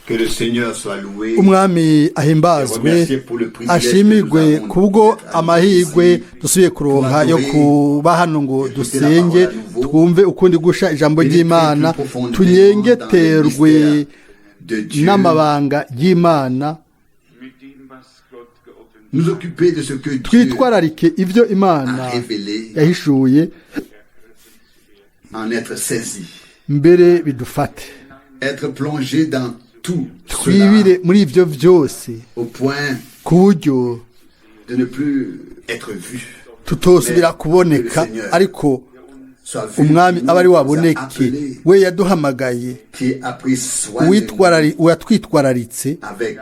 Que le Seigneur soit loué. Umwami ahimbazwe, ashimigwe kubwo amahirwe dusubiye kuronka yo kuba hano ngo dusenge, twumve ukundi gusha ijambo ry'Imana, tunyengeterwe De Dieu, n'amabanga y'Imana, mit dem, was Gott geoffenbart nous occuper de ce que Dieu twitwararike ibyo Imana a révélé, yahishuye, en être saisi, mbere bidufate, être plongé dans tout cela twibire muri ibyo byose au point ku buryo de ne plus être vu. tutosubira kuboneka, ariko Soit vu, Umwami nous aba ari a waboneke, appelé, we yaduhamagaye, qui a pris soin de nous uwatwitwararitse avec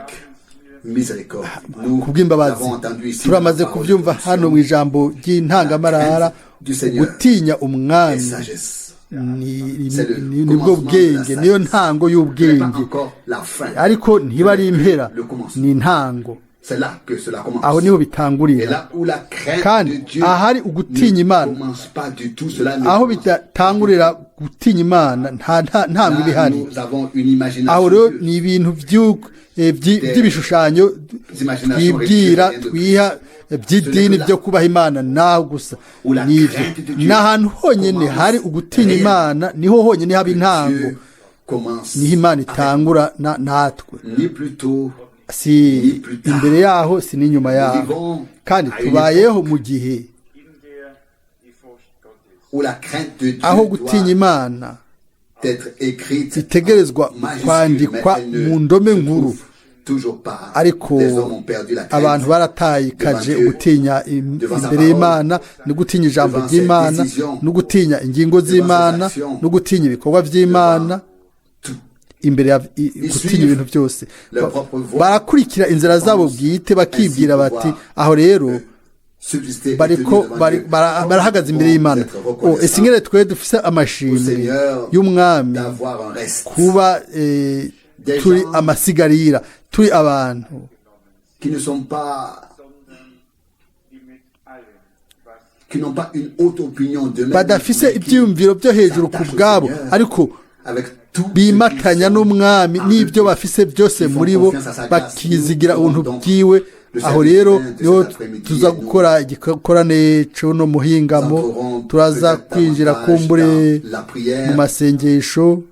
miséricorde. Nous kubw'imbabazi. l'avons entendu ici Turamaze dans la parole kubyumva de hano mu ijambo ry'intangamarara: du Seigneur gutinya et Umwami sagesse. ni C'est le nibwo commencement de la bwenge, sagesse. niyo ntango Ce n'est pas y'ubwenge, encore la fin. ariko ntiba ari impera, Le commencement. ni intango. C'est là que cela commence. Aho niho Et bitangurira. là où la crainte Kandi de Dieu ahari ugutinya ne Imana, commence pas du tout, cela ne aho commence bitatangurira gutinya Imana, nta ntango iba Là, ihari. nous avons une imagination Aho rero de Dieu. ni ibintu by'ibishushanyo Imaginations twibwira, religieuses, twiha by'idini byo kubaha Imana naho gusa Où la nivyo. crainte de Dieu Ni ahantu honyine commence hari ugutinya réellement. Imana, niho honyine haba intango, Dieu commence niho Imana itangura natwe, ni plus tôt si imbere yaho, si n'inyuma Nous yaho. vivons Kandi à une tubayeho époque mu gihe in der die Furcht Gottes où la crainte de Dieu aho gutinya doit Imana être écrite itegerezwa en majuscule, kwandikwa mais elle ne mu ndome se nkuru. trouve toujours pas. Ariko Les hommes ont perdu la crainte abantu baratayikaje devant Dieu, gutinya devant sa imbere parole, y'Imana, no gutinya ijambo devant ses ry'Imana, décisions, no gutinya ingingo devant ses z'Imana, actions, no gutinya ibikorwa by'Imana, tout. imbere ya Ils gutinya suivent ibintu byose. leur propre voie, Barakurikira inzira zabo bwite, bakibwira ainsi bati pouvoir aho rero subsister et bariko tenir devant Dieu. barahagaze imbere Nous y'Imana. être Oh, reconnaissants ese ingene twe dufise au amashimwe Seigneur y'Umwami d'avoir un reste kuba Des turi gens amasigarira, turi abantu qui ne sont pas, sondern die mit allem, was qui n'ont pas une haute opinion d'eux-mêmes, badafise mais qui ibyiyumviro byo hejuru ku s'attachent au bwabo, Seigneur ariko avec tout ce bimatanya qu'ils sont n'Umwami en n'ibyo eux. bafise byose Ils font muri bo, confiance à sa grâce. bakizigira Nous ubuntu avons donc bwiwe. le Aho service rero divin de niho cet après-midi tuza et nous gukora igikorane c'uno muhingamo. Entrerons Turaza peut-être kwinjira davantage kumbure dans la prière. mu masengesho.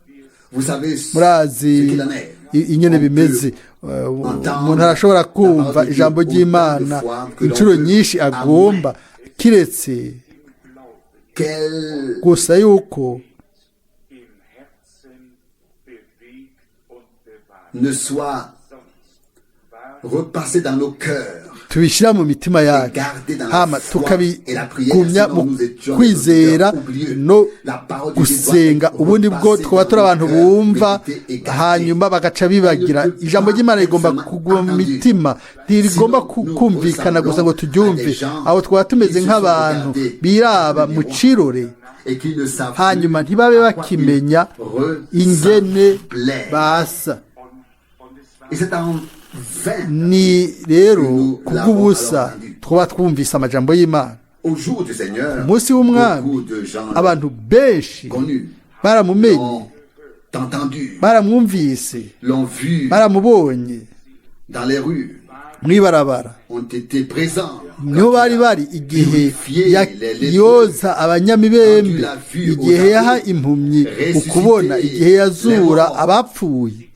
Vous savez ce Murazi qu'il en est. ingene On bimeze. peut entendre Umuntu arashobora la kumva parole de Dieu ijambo autant de ry'Imana fois que l'on inshuro veut, nyinshi à agomba, kiretse Quel gusa yuko im Herzen bewegt und bewahrt. ne soit Sonst war repassé dans nos cœurs tubishyira mu mitima yacu, gardé dans la hama foi et la prière, tukabigumya sinon mu nous étions des kwizera auditeurs oublieux. no La parole de Dieu doit gusenga. être Ubundi bwo repassée twaba dans turi nos abantu cœurs, bumva, méditée et gardée. hanyuma bagaca bibagira. Elle ne peut Ijambo pas ry'Imana rigomba être kuguma mu entendue. mitima, ntirigomba Sinon, nous kumvikana gusa ngo ressemblons turyumve. à des gens Aho twaba tumeze qui se sont nk'abantu regardés biraba dans le mu miroir cirore, et qui ne savent hanyuma plus ntibabe à quoi bakimenya ils ingene ressemblaient. basa. und es war Et c'est en vain Ni rero Nous kubw'ubusa l'avons alors twaba twumvise amajambo y'Imana. au jour du Seigneur, Umunsi w'Umwami, beaucoup de gens abantu benshi connus baramumenye, l'ont entendu, baramwumvise, l'ont vu baramubonye dans les rues, mw'ibarabara, ont été présents. niho quand bari il a bari igihe purifié les lépreux, yoza abanyamibembe, igihe yaha impumyi ukubona, igihe yazura abapfuye.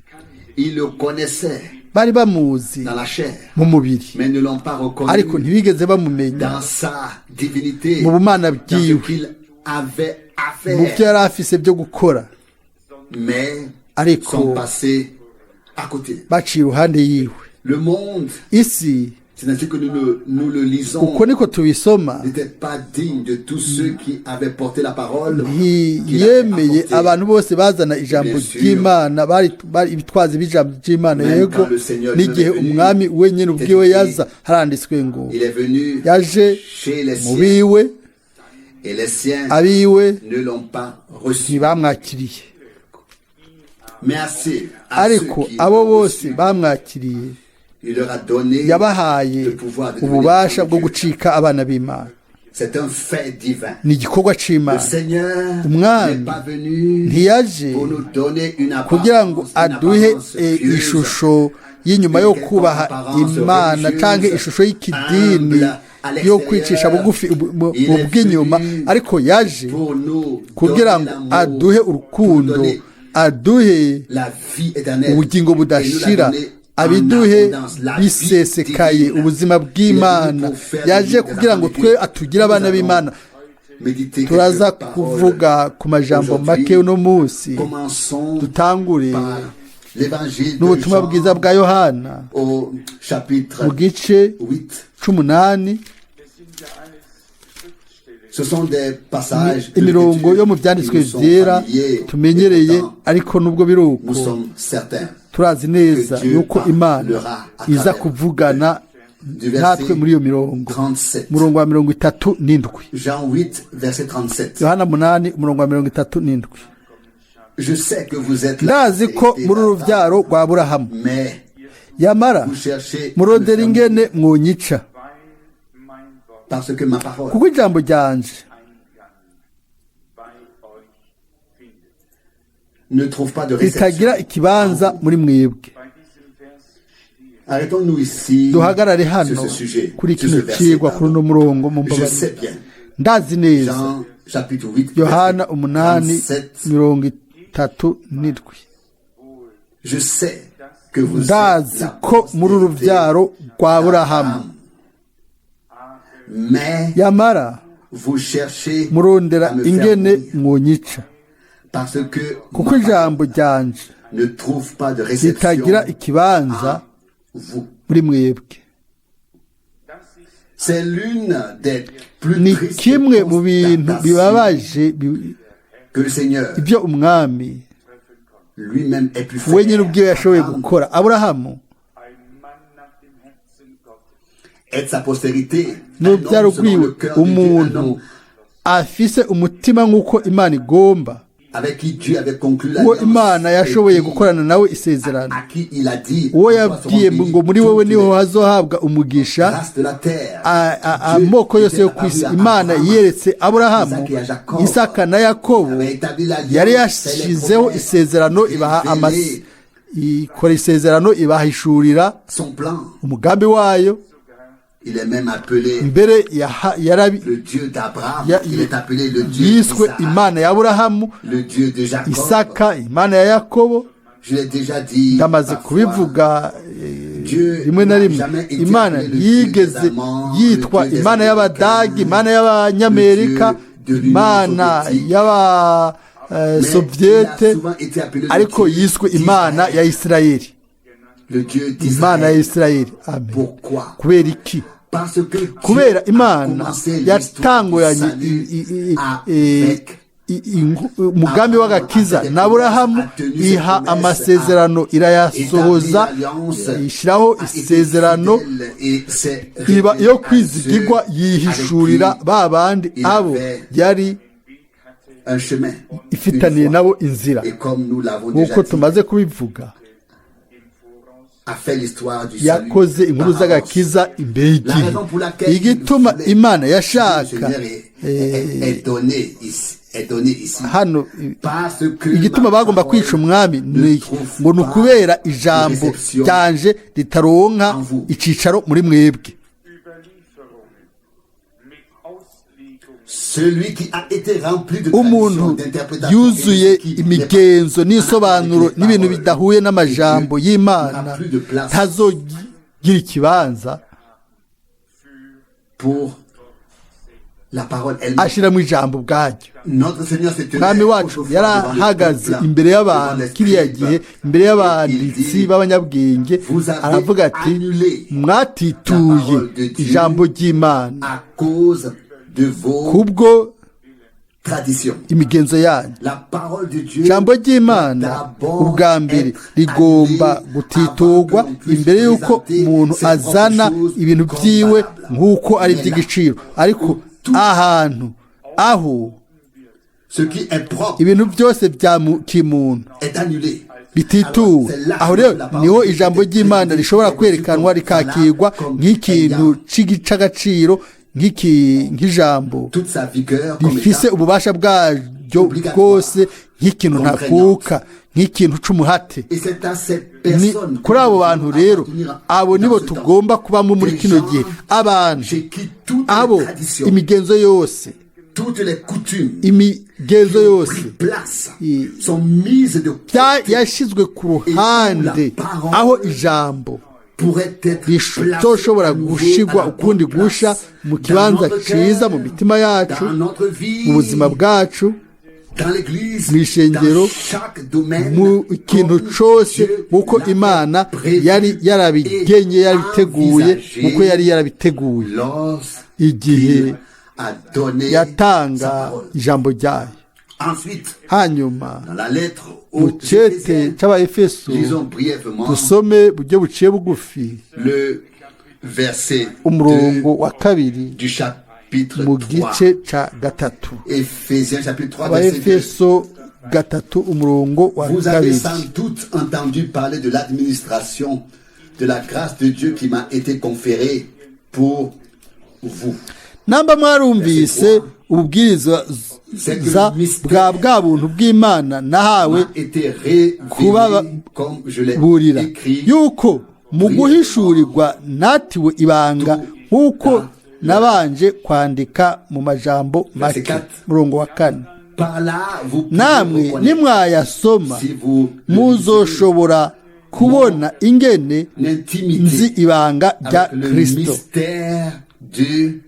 Ils le connaissaient Bari bamuzi dans la chair, mu mubiri, mais ne l'ont pas reconnu ariko ntibigeze bamumenya dans sa divinité, mu bumana dans ce bwiwe, qu'il avait à mu byo faire, yari afise byo gukora, mais ariko sont passés à côté. baciye iruhande yiwe. Le monde, Isi, c'est ainsi que nous le lisons, uko niko tubisoma, n'était pas digne de tous ceux qui avaient porté la parole qu'il avait ntiyemeye apportée. abantu bose bazana ijambo Bien sûr. ry'Imana, bari ibitwazi b'ijambo ry'Imana. Même Yego, quand le Seigneur n'igihe est venu, Umwami wenyine ubwiwe c'est yaza, haranditswe ngo Il est venu yaje chez les mu siens biwe, et les siens abiwe ne l'ont pas reçu. ntibamwakiriye. Mais à ceux Ariko qui abo l'ont bose reçu, bamwakiriye, il leur a donné yabahaye le pouvoir de devenir ububasha enfants bwo de Dieu. gucika abana b'Imana. C'est un fait divin. Ni igikorwa Le c'Imana. Seigneur Umwami n'est pas venu ntiyaje pour nous donner une kugira ngo apparence, une aduhe apparence pieuse, ishusho y'inyuma yo kubaha Imana canke ishusho y'ikidini yo kwicisha bugufi mu bw'inyuma, ariko yaje pour nous kugira donner ngo l'amour, aduhe pour nous urukundo, donner aduhe la vie éternelle, ubugingo et nous la budashira, donner en abiduhe abondance, la vie bisesekaye, divine. ubuzima Il est venu bw'Imana. pour faire de Yaje nous des kugira ngo enfants de twe Dieu. atugire abana Nous allons b'Imana. méditer quelques Turaza paroles kuvuga ku majambo aujourd'hui. make uno munsi. Commençons Dutangure par l'évangile de n'ubutumwa bwiza Jean bwa Yohana au chapitre mu gice 8. c'8. Es sind ja alles Schriftstellen. Ce sont des passages de Imirongo l'Écriture yo mu qui byanditswe nous sont byera familiers, et tumenyereye, pourtant, ariko nubwo biri uko, nous sommes certains turazi neza que Dieu yuko Imana parlera à iza travers kuvugana du verset natwe muri iyo mirongo. 37. Umurongo wa 37. Jean 8, verset 37. Yohana 8, umurongo wa 37. Je sais que vous êtes la Ndazi ko postérité muri uru d'Abraham, rubyaro rwa Aburahamu, mais yamara vous cherchez à me murondera faire ingene mourir mwonyica, Weil mein Wort parce que ma parole kuko ijambo ryanje Eingang bei euch findet. ne trouve pas de réception. ritagira ikibanza muri mwebwe. Bei diesem Vers stehen. Arrêtons-nous ici Duhagarare hano sur ce sujet, kuri sur ce kino verset, cigwa, kuri pardon. uno murongo mu Je mbabarire. sais bien. Ndazi neza. Jean chapitre 8, Yohana verset 8, 37. 37. Je sais que vous êtes Ndazi la ko muri uru postérité rubyaro rwa Aburahamu, d'Abraham, mais yamara vous cherchez murondera à me faire ingene mourir mwonyica, parce que kuko ma ijambo ryanje ne trouve pas de réception ritagira ikibanza vous. muri mwebwe. Das ist C'est l'une des plus Ni tristes kimwe mu bintu constatations bibabaje que le Seigneur ibyo Umwami lui-même ait pu faire. wenyine ubwiwe yashoboye Abraham gukora. Aburahamu ein Mann nach dem Herzen Gottes. et sa postérité, un n'urubyaro homme selon le rwiwe, cœur de Dieu, un umuntu homme afise umutima nk'uko Imana igomba, avec qui Dieu avait conclu uwo l'alliance Imana et yashoboye gukorana nawe isezerano, à qui il a dit, uwo en toi yabwiye seront ngo muri bénies wowe toutes niho les hazohabwa umugisha races de la terre. Amoko Dieu yose yo était ku isi. apparu à Imana Abraham, yeretse Aburahamu, Isaac et à Jacob. Isaka na Yakobo, avait établi l'alliance, yari fait les yashizeho promesses, isezerano, ibaha révélé ikora isezerano, ibahishurira son plan. umugambi wayo. Il est même appelé Mbere le Dieu d'Abraham, il est appelé le Dieu yiswe d'Isaac, Imana ya Aburahamu, le Dieu de Jacob. Isaka, Imana ya Yakobo. Je l'ai déjà dit Ndamaze parfois, kubivuga Dieu rimwe na n'a rimwe, jamais été Imana appelé le Dieu yigeze des Allemands, yitwa le Dieu des Imana y'Abadagi, Américains, Imana y'Abanyamerika, le Dieu de l'Union Imana soviétique. y'aba Mais il a Soviete, souvent été appelé le ariko Dieu yiswe Imana d'Israël, ya Isirayeli, le Dieu Imana ya d'Israël. Isirayeli. Amen. Pourquoi? Kubera iki? Parce que Dieu Kubera a Imana commencé l'histoire du yatanguranye salut avec umugambi w'agakiza na Aburahamu, iha amasezerano, irayasohoza, ishyiraho isezerano, iba iyo kwizigirwa, yihishurira ba bandi abo yari un chemin, ifitaniye une foi. nabo inzira. Et comme nous l'avons déjà Nk'uko dit, tumaze kubivuga, a fait l'histoire du salut yakoze inkuru par avance. z'agakiza imbere La y'igihe. raison pour laquelle Igituma il voulait Imana que le yashaka Seigneur est donné ici. Hano Parce que igituma ma bagomba parole kwica umwami ne ni iki? trouve Ngo ni pas ukubera de ijambo réception ryanje ritaronka en vous. icicaro muri mwebwe. Überlieferungen mit Auslegungen Celui qui a été rempli de Umuntu traditions, d'interprétations, yuzuye et qui n'est imigenzo pas n'isobanuro avec les n'ibintu paroles bidahuye n'amajambo de Dieu, y'Imana n'aura plus de place ntazogira ikibanza pour la parole elle-même. ashira mu ijambo ubwaryo. Notre Seigneur se tenait Mwami wacu autrefois devant le yarahagaze peuple, imbere y'abantu devant les kiriya scribes, gihe, imbere et il y'abanditsi dit, b'abanyabwenge, Vous avez aravuga ati annulé mwatituye la parole de Dieu ijambo ry'Imana à cause de vos kubwo traditions. imigenzo yanyu. La parole de Dieu Ijambo ry'Imana d'abord ubwa mbere être rigomba annulée gutiturwa avant que l'on puisse imbere y'uko présenter umuntu ses azana propres choses ibintu comme byiwe valables. nk'uko ari Mais là, iby'igiciro. Ariko ahantu aho ce qui est propre ibintu byose bya kimuntu est annulé. bitituwe, Alors, c'est là aho que rero la parole niho de Dieu ijambo est ry'Imana présentée rishobora comme kwerekanwa valable, rikakirwa comme nk'ikintu ayant c'agaciro, nk'ijambo toute sa vigueur comme rifise étant ububasha bwaryo bwose, nk'ikintu ntakuka, nk'ikintu c'umuhate. Et c'est à cette Ni personne kuri abo bantu rero, abo nibo tugomba kubamo muri kino gihe, abantu chez qui toutes abo les traditions, imigenzo yose, toutes les coutumes imigenzo qui ont yose pris place I- sont mises de côté yashyizwe ku ruhande, aho ijambo pourrait être placées rizoshobora à nouveau à gushigwa la ukundi bonne gusha place mu dans kibanza notre ciza, mu cœur, mitima yacu, dans notre vie, mu buzima bwacu, dans l'église, mw'ishengero, dans chaque domaine, mu kintu comme cose, Dieu nk'uko l'avait Imana prévu yari yarabigenye, et yarabiteguye, envisagé nk'uko yari yarabiteguye lorsqu'il igihe a donné sa yatanga parole. Ijambo ryayo. Ensuite, Hanyuma dans la lettre mu aux cete Éphésiens, c'Abaefeso, lisons brièvement dusome buryo buciye bugufi le verset 2 umurongo wa 2 du chapitre mu 3. gice ca 3. Éphésiens chapitre 3, verset 2. Abaefeso 3, umurongo wa Vous avez 2. sans doute entendu parler de l'administration de la grâce de Dieu qui m'a été conférée pour vous. Namba mwarumvise ububwiriza bwa buntu bw'Imana nahawe M'a été révélé comme je l'ai kubaburira, écrit yuko mu guhishurirwa natiwe ibanga, nk'uko nabanje kwandika mu majambo make. Murongo wa 4. Par là, vous pouvez Namwe reconnaître, nimwayasoma, si vous le lisez, muzoshobora kubona ingene nzi l'intimité ibanga rya avec le Kristo. mystère du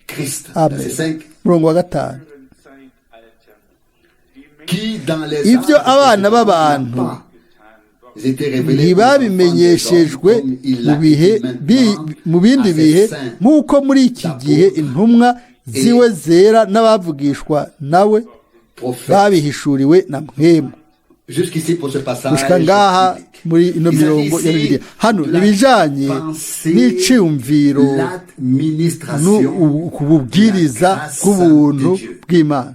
Christ. Amen. Verset 5. Murongo wa 5. Qui dans les Ibyo âges abana précédents b'abantu n'a pas été révélé ntibabimenyeshejwe aux enfants des hommes, comme il mu l'a bihe été maintenant mu bindi à ses bihe, saints nk'uko muri iki gihe intumwa ziwe zera n'abavugishwa nawe prophètes. babihishuriwe na Mpwemu. Jusqu'ici pour ce passage Gushika ngaha biblique. muri ino Il s'agit mirongo ya ici Bibiliya, hano de la ibijanye pensée, n'iciyumviro l'administration ku bubwiriza de la grâce bw'ubuntu de Dieu. bw'Imana.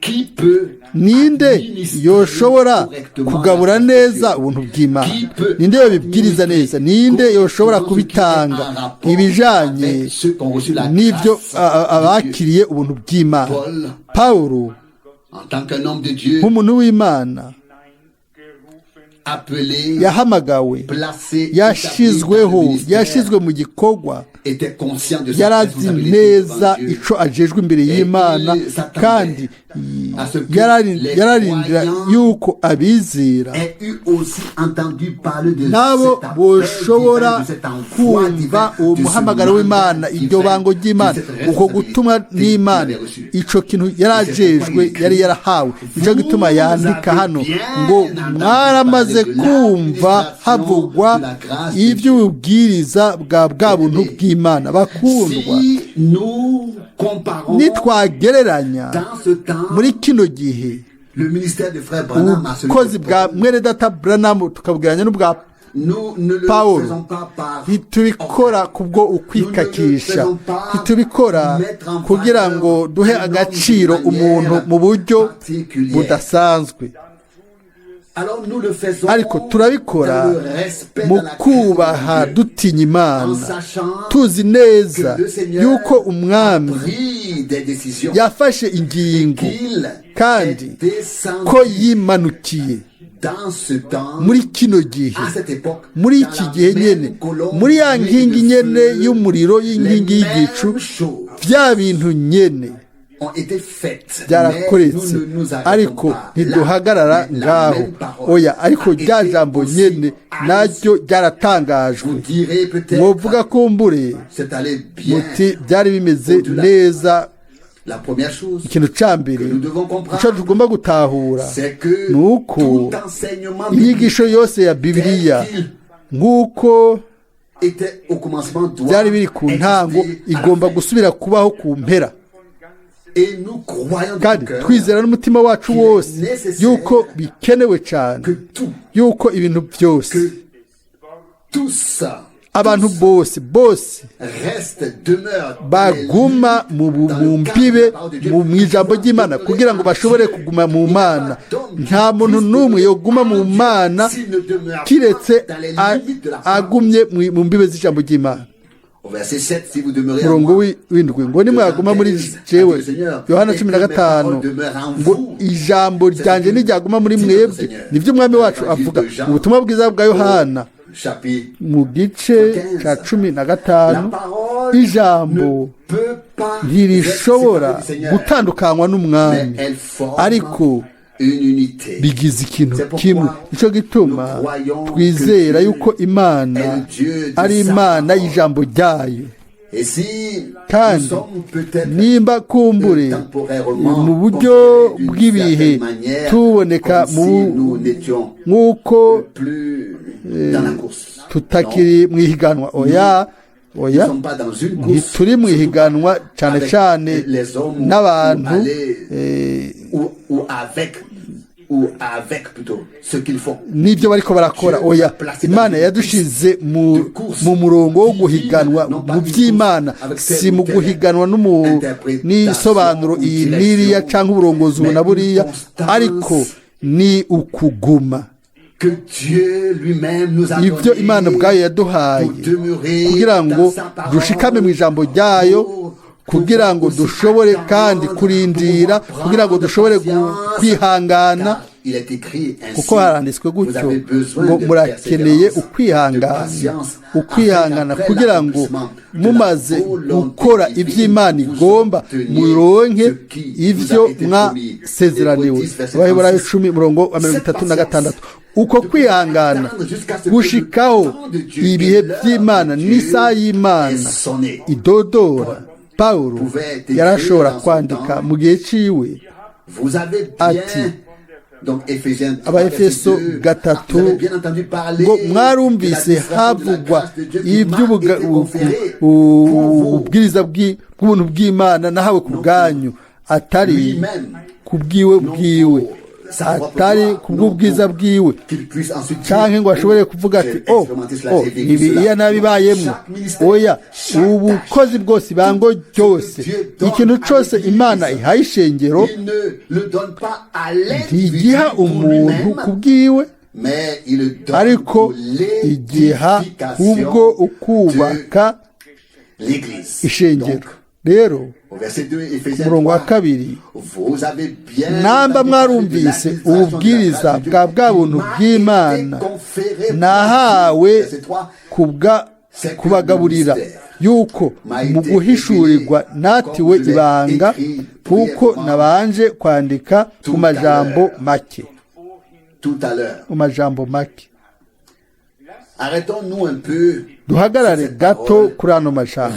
Qui peut Ninde administrer yoshobora correctement kugabura la grâce de neza Dieu? ubuntu bw'Imana? Qui peut Ninde yobibwiriza neza? Ninde yoshobora correctement ce qui est kubitanga en rapport ibijanye avec ceux qui ont reçu la n'ibyo grâce de Dieu? abakiriye ubuntu bw'Imana? Paul, Pawulo, en tant qu'un homme de Dieu, nk'umuntu w'Imana appelé, yahamagawe, placé, établi yashizweho, dans le ministère, yashizwe mu gikorwa, était conscient de sa yarazi responsabilité neza devant Dieu. ico ajejwe imbere y'Imana, kandi yararindira yuko abizera Ait eu aussi entendu parler de nabo cet appel boshobora divin, de cet envoi kumva divin, uwo de ce muhamagaro w'Imana, mandat iryo divin, bango de ry'Imana, cette uko gutumwa responsabilité qu'il n'Imana, avait reçue. ico kintu yarajejwe, yari yarahawe. Nico gituma yandika hano ngo mwaramaze kumva havugwa ivy'ububwiriza bwa buntu bw'Imana. Bakundwa, Si nous comparons nitwagereranya dans ce temps muri kino gihe le ministère de frère Branham à celui ubukozi de bwa Paul, mwene data Branham tukabugereranya n'ubwa nous ne le Pawulo, faisons pas par ntitubikora kubwo ukwikakisha, ntitubikora kugira ngo duhe agaciro umuntu mu buryo budasanzwe, Alors nous le faisons ariko turabikora dans le respect, mu dans la crainte kubaha, de Dieu, dutinya en Imana, sachant tuzi neza que le Seigneur yuko a Umwami pris des décisions, yafashe ingingo, qu'il kandi est descendu ko yimanukiye dans ce temps, muri kino gihe, à cette époque, muri dans iki la gihe même nyene, colonne muri ya de nkingi nyene feu, y'umuriro, les y'inkingi y'igicu, mêmes choses bya bintu nyene ont été faites. Mais byarakoretse, nous ne nous arrêtons ariko pas ntiduhagarara là. Mais la ngaho. même parole Oya, ariko a rya été jambo aussi nyene annoncée. naryo ryaratangajwe. Vous direz peut-être, Mwovuga kumbure c'est allé bien. muti byari bimeze neza. La première chose Ikintu ca mbere que nous devons ico comprendre, tugomba gutahura c'est que ni uko tout enseignement biblique inyigisho yose ya Bibiliya, tel qu'il nk'uko était au commencement doit byari biri ku ntango, exister à la igomba fin. gusubira kubaho ku mpera. Et nous croyons de Kandi tout cœur twizera n'umutima wacu wose yuko bikenewe cyane que tout, yuko ibintu byose, que tous abantu bose bose restent, demeurent dans les baguma limites, mu dans le mu cadre de mbibe la parole de Dieu, mu ijambo ry'Imana, kugira ngo bashobore kuguma mu Mana. Nta muntu n'umwe yoguma mu Mana s'il ne demeure kiretse pas dans les limites de la parole. agumye mu mbibe z'ijambo ry'Imana. Au verset 7, si vous demeurez en Umurongo moi, w'indwi ngo nimwaguma muri jewe, Yohana 15, ngo ijambo ryanjye niryaguma muri mwebwe, nibyo Umwami wacu avuga mu butumwa bwiza bwa Yohana chapitre mu gice cya 15. La parole Ijambo ne peut pas ntirishobora être séparée du Seigneur, gutandukanywa n'Umwami, mais elle forme ariko une unité. bigize ikintu C'est pourquoi kimwe. Nicyo gituma nous croyons twizera que yuko Imana est le Dieu de ari sa Imana parole. y'ijambo ryayo. Et si Kandi nous sommes peut-être nimba kumbure temporairement mu buryo considérés d'une bw'ibihe certaine manière tuboneka comme mu si nous n'étions nk'uko plus dans la course. Tutakiri mu ihiganwa, oya, Nous oya, ne sommes pas dans une course ntituri mu ihiganwa cyane avec cyane les hommes ou n'abantu aller ou avec plutôt ce qu'ils font. N'ibyo bariko barakora, oya. Imana yadushize mu murongo wo guhiganwa mu by'Imana, si mu guhiganwa n'isobanuro iyi n'iriya cyangwa uburongozi ubu na buriya, ariko ni ukuguma Que Dieu lui-même nous a ibyo donné Imana ubwayo yaduhaye pour demeurer kugira ngo dans sa parole, dushikame mu ijambo ryayo, pour kugira ngo pouvoir aussi dushobore attendre, kandi kurindira, pour pouvoir kugira ngo dushobore prendre patience, kwihangana, car il est écrit ainsi, kuko haranditswe vous gutyo avez besoin ngo de murakeneye persévérance, de ukwihangana, patience, ukwihangana, afin qu'après kugira ngo l'accomplissement de la mumaze volonté gukora divine, iby'Imana vous igomba, obteniez muronke ce qui vous ivyo a été promis. mwasezeraniwe. Hébreux 10, verset Abaheburayo 36. 10, umurongo wa 36. Uko kwihangana gushikaho ibihe by'Imana n'isaha y'Imana idodora. Pawulo yarashobora kwandika mu gihe ciwe Vous avez bien, ati, donc Éphésiens 3, Abaefeso verset 2, 3, vous avez bien entendu parler ngo de la mwarumvise distraction de la havugwa grâce de Dieu qui m'a été conférée pour vous. iby'ububwiriza bw'ubuntu bw'Imana nahawe ku bwanyu, atari Lui-même, ku bwiwe bwiwe, sa propre atari gloire, ku bw'ubwiza non pour bwiwe, qu'il puisse ensuite dire, canke ngo ashobore kuvuga ati j'ai oh expérimenté cela, oh, j'ai vécu ibi cela. iya nabibayemwo. Chaque ministère, Oya, chaque ubukozi bwose, ibango ryose, Dieu donne ikintu à cose l'Église, Imana ihaye ishengero, il ne le donne pas à l'individu ntigiha pour umuntu lui-même, ku bwiwe, mais il le donne ariko pour igiha l'édification kubwo de ukubaka l'Église. ishengero. Donc, Rero au verset 2, Éphésiens umurongo wa 3, 2, vous avez bien namba entendu parler de mwarumvise l'administration de la ububwiriza grâce de Dieu bwa qui buntu m'a bw'Imana été conférée pour nahawe vous. Verset 3, kubwa kubagaburira, yuko mu guhishurirwa natiwe ibanga, kuko nabanje kwandika mu majambo make, tout à l'heure. mu majambo make. Arrêtons-nous un peu Duhagarare sur cette gato parole, kuri ano majambo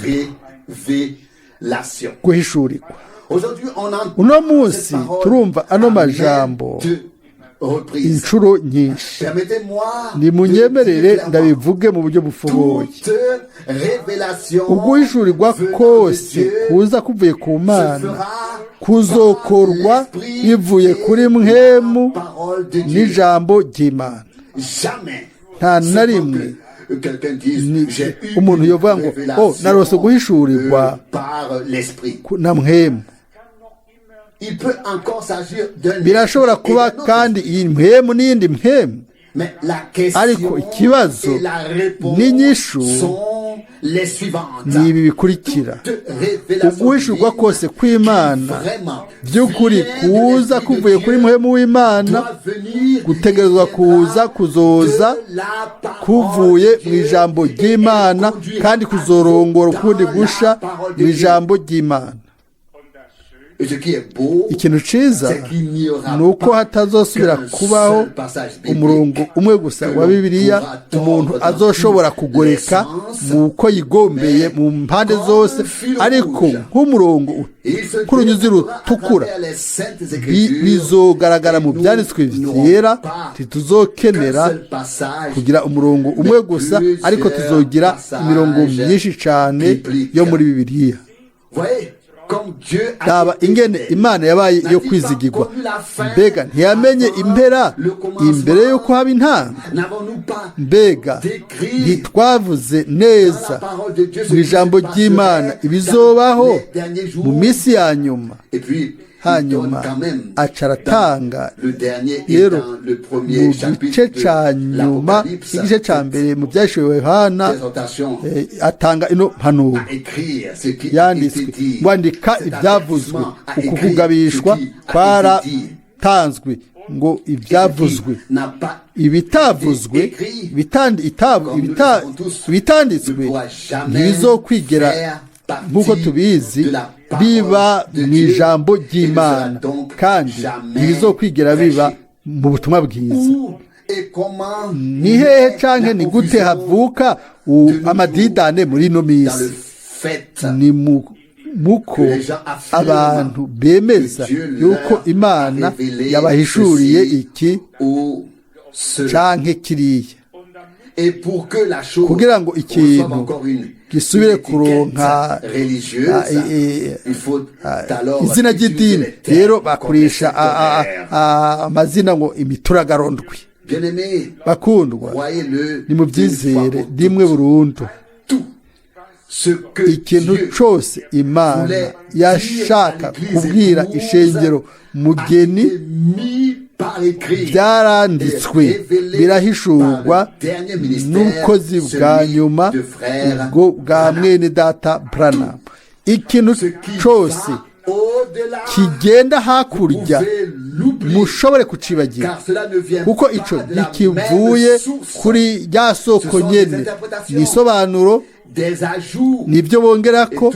révélation. guhishurirwa. Aujourd'hui, on entend Uno munsi cette parole turumva ano à majambo maintes reprises. inshuro nyinshi. Permettez-moi de Nimunyemerere dire clairement, ndabivuge mu buryo bufoboye: toute révélation uguhishurirwa venant de kose Dieu kuza kuvuye ku se Mana fera kuzokorwa par l'esprit bivuye et kuri mpwemu la parole de Dieu. n'ijambo ry'Imana. Jamais. Nta na Seulement rimwe que quelqu'un dise, j'ai eu umuntu une yovuga ngo oh, révélation, narose guhishurirwa par l'esprit. Na mpwemu. Il peut encore s'agir d'un Birashobora esprit et kuba d'un autre kandi iyi mpwemu n'iyindi mpwemu, Mais la question ariko ikibazo et la réponse n'inyishu sont les suivantes. ni ibi bikurikira: Toute révélation uguhishurwa divine kose kw'Imana qui vraiment by'ukuri vient de kuza l'esprit de kuvuye kuri Dieu mpwemu w'Imana doit venir gutegerezwa et viendra kuza kuzoza de la parole kuvuye de mu ijambo Dieu et ry'Imana conduira kandi kuzorongora ukundi dans la gusha parole de mu Dieu. ijambo ry'Imana. Et ce qui est beau, Ikintu ciza c'est qu'il n'y aura ni uko pas hatazosubira qu'un kubaho seul passage biblique umurongo umwe gusa que wa l'on Bibiliya pourra tordre umuntu dans azoshobora tous kugoreka les sens, mu uko yigombeye mu mpande comme zose, un fil ariko rouge. nk'umurongo Il se k'urunyuzi déroulera à rutukura, travers les saintes écritures bizogaragara et mu nous byanditswe n'aurons vyera. pas Ntituzokenera qu'un seul passage, kugira umurongo umwe gusa, mais ariko plusieurs tuzogira imirongo passages myinshi cane bibliques. yo muri Bibiliya. Voyez, comme Dieu a Raba été ingene fidèle. Imana yabaye yo N'a-t-il pas kwizigirwa. connu la fin Mbega ntiyamenye avant impera le commencement? imbere y'uko haba intango? N'avons-nous pas Mbega décrit ntitwavuze dans la neza parole de Dieu ce mu qui ijambo se passerait ry'Imana dans ibizobaho les derniers jours? mu minsi ya nyuma? Et puis, Hanyuma aca aratanga rero mu gice ca nyuma, igice ca mbere mu Byahishuwe Yohana, atanga ino mpanuro yanditswe ngo: "Andika ibyavuzwe." Uku kugabishwa kwaratanzwe ngo ibyavuzwe, ibitavuzwe, ibitanditswe ntibizokwigera, nk'uko tubizi, biba mu ijambo ry'Imana, kandi ntibizokwigera biba mu butumwa bwiza. Ni hehe canke ni gute havuka amadidane muri ino minsi? Ni muko abantu bemeza yuko Imana yabahishuriye iki canke kiriya. Kugira ngo ikintu gisubire kuronka izina ry'idini rero, bakoresha amazina ngo imituragarondwi. Bakundwa, ni mu byizere rimwe burundu: ikintu cyose Imana yashaka kubwira ishengero mugeni byaranditswe, birahishurwa n'ubukozi bwa nyuma, ubwo bwa mwene data Branham. Ikintu cyose kigenda hakurya mushobore kucibagira, kuko icyo ntikivuye kuri rya soko nyene. Ni isobanuro, nibyo bongera ko,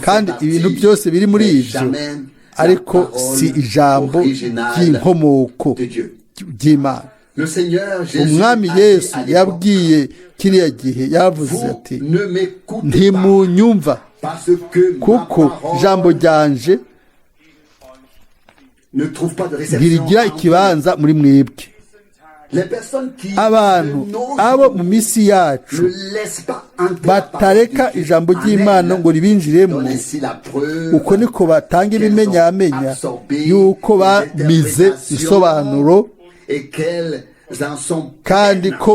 kandi ibintu byose biri muri ibyo, ariko si ijambo ry'inkomoko ry'Imana. Umwami Yesu yabwiye kiriya gihe, yavuze ati: "Ntimunyumva kuko ijambo ryanje ntirigira ikibanza muri mwebwe." Abantu abo mu minsi yacu batareka ijambo ry'Imana ngo ribinjiremo, uko niko batanga ibimenyamenya yuko bamize isobanuro kandi ko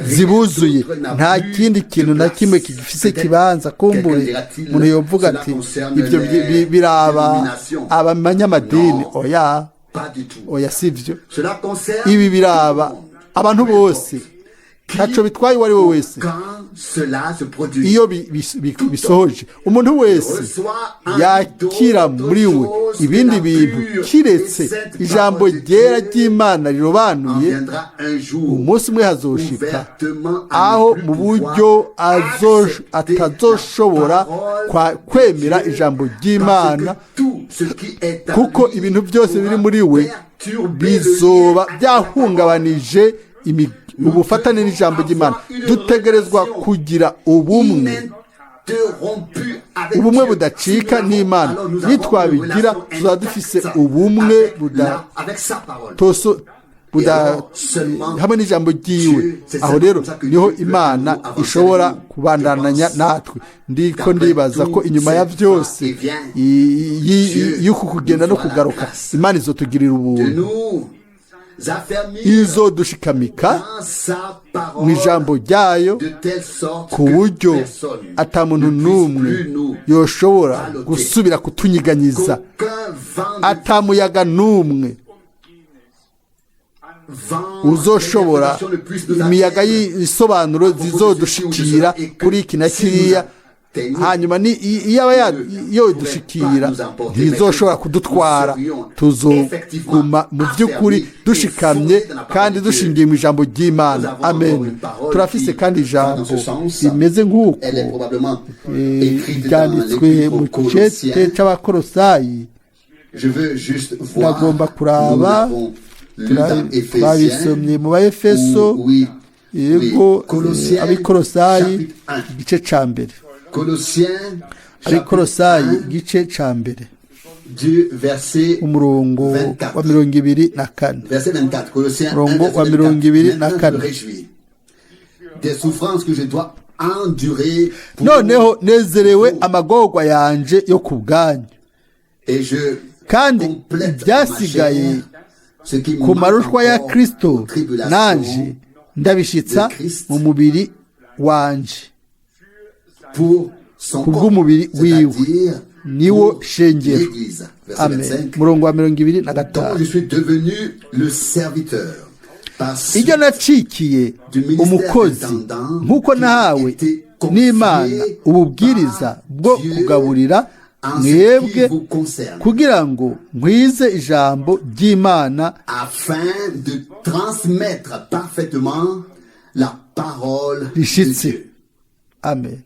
zibuzuye, nta kindi kintu na kimwe kigifise kibanza. Kumbure umuntu yovuga ati: "Ibyo biraba abanyamadini." Oya, oya, sivyo. Ibi biraba abantu bose, ntaco bitwaye uwo ari we wese. Iyo bisohoje, umuntu wese yakira muri we ibindi bintu kiretse ijambo ryera ry'Imana rirobanuye, umunsi umwe hazoshika aho mu buryo atazoshobora kwemera ijambo ry'Imana, kuko ibintu byose biri muri we bizoba byahungabanije ubufatane n'ijambo ry'Imana. Dutegerezwa kugira ubumwe, ubumwe budacika n'Imana. Nitwabigira, tuzaba dufise ubumwe hamwe n'ijambo ryiwe. Aho rero niho Imana ishobora kubandananya natwe. Ndiko ndibaza ko inyuma ya byose y'uku kugenda no kugaruka, Imana izotugirira ubuntu, izodushikamika mu ijambo ryayo, ku buryo ata muntu n'umwe yoshobora gusubira kutunyiganyiza, ata muyaga n'umwe uzoshobora, imiyaga y'isobanuro zizodushikira kuri iki na kiriya. Hanyuma iyaba yodushikira, ntizoshobora kudutwara. Tuzoguma mu by'ukuri dushikamye kandi dushingiye mu ijambo ry'Imana. Amen. Turafise kandi ijambo rimeze nk'uko ryanditswe mu cete c'Abakorosayi. Ndagomba kuraba, twabisomye mu Baefeso, yego, Abikorosayi igice ca mbere. Abikorosayi igice ca mbere, umurongo wa 24, umurongo wa 24: "Noneho nezerewe amagorwa yanje yo ku bwanyu, kandi ibyasigaye ku marushwa ya Kristo nanje ndabishitsa mu mubiri wanje kubw'umubiri wiwe." Niwo pour shengero. l'Église. Verset Amen. 25. Murongo wa mirongo ibiri na Dont gatanu je suis devenu le serviteur. Par Ibyo nacikiye umukozi nk'uko nahawe n'Imana ububwiriza bwo kugaburira mwebwe kugira ngo nkwize ijambo ry'Imana afin de transmettre parfaitement la parole de rishitse. Dieu. Amen.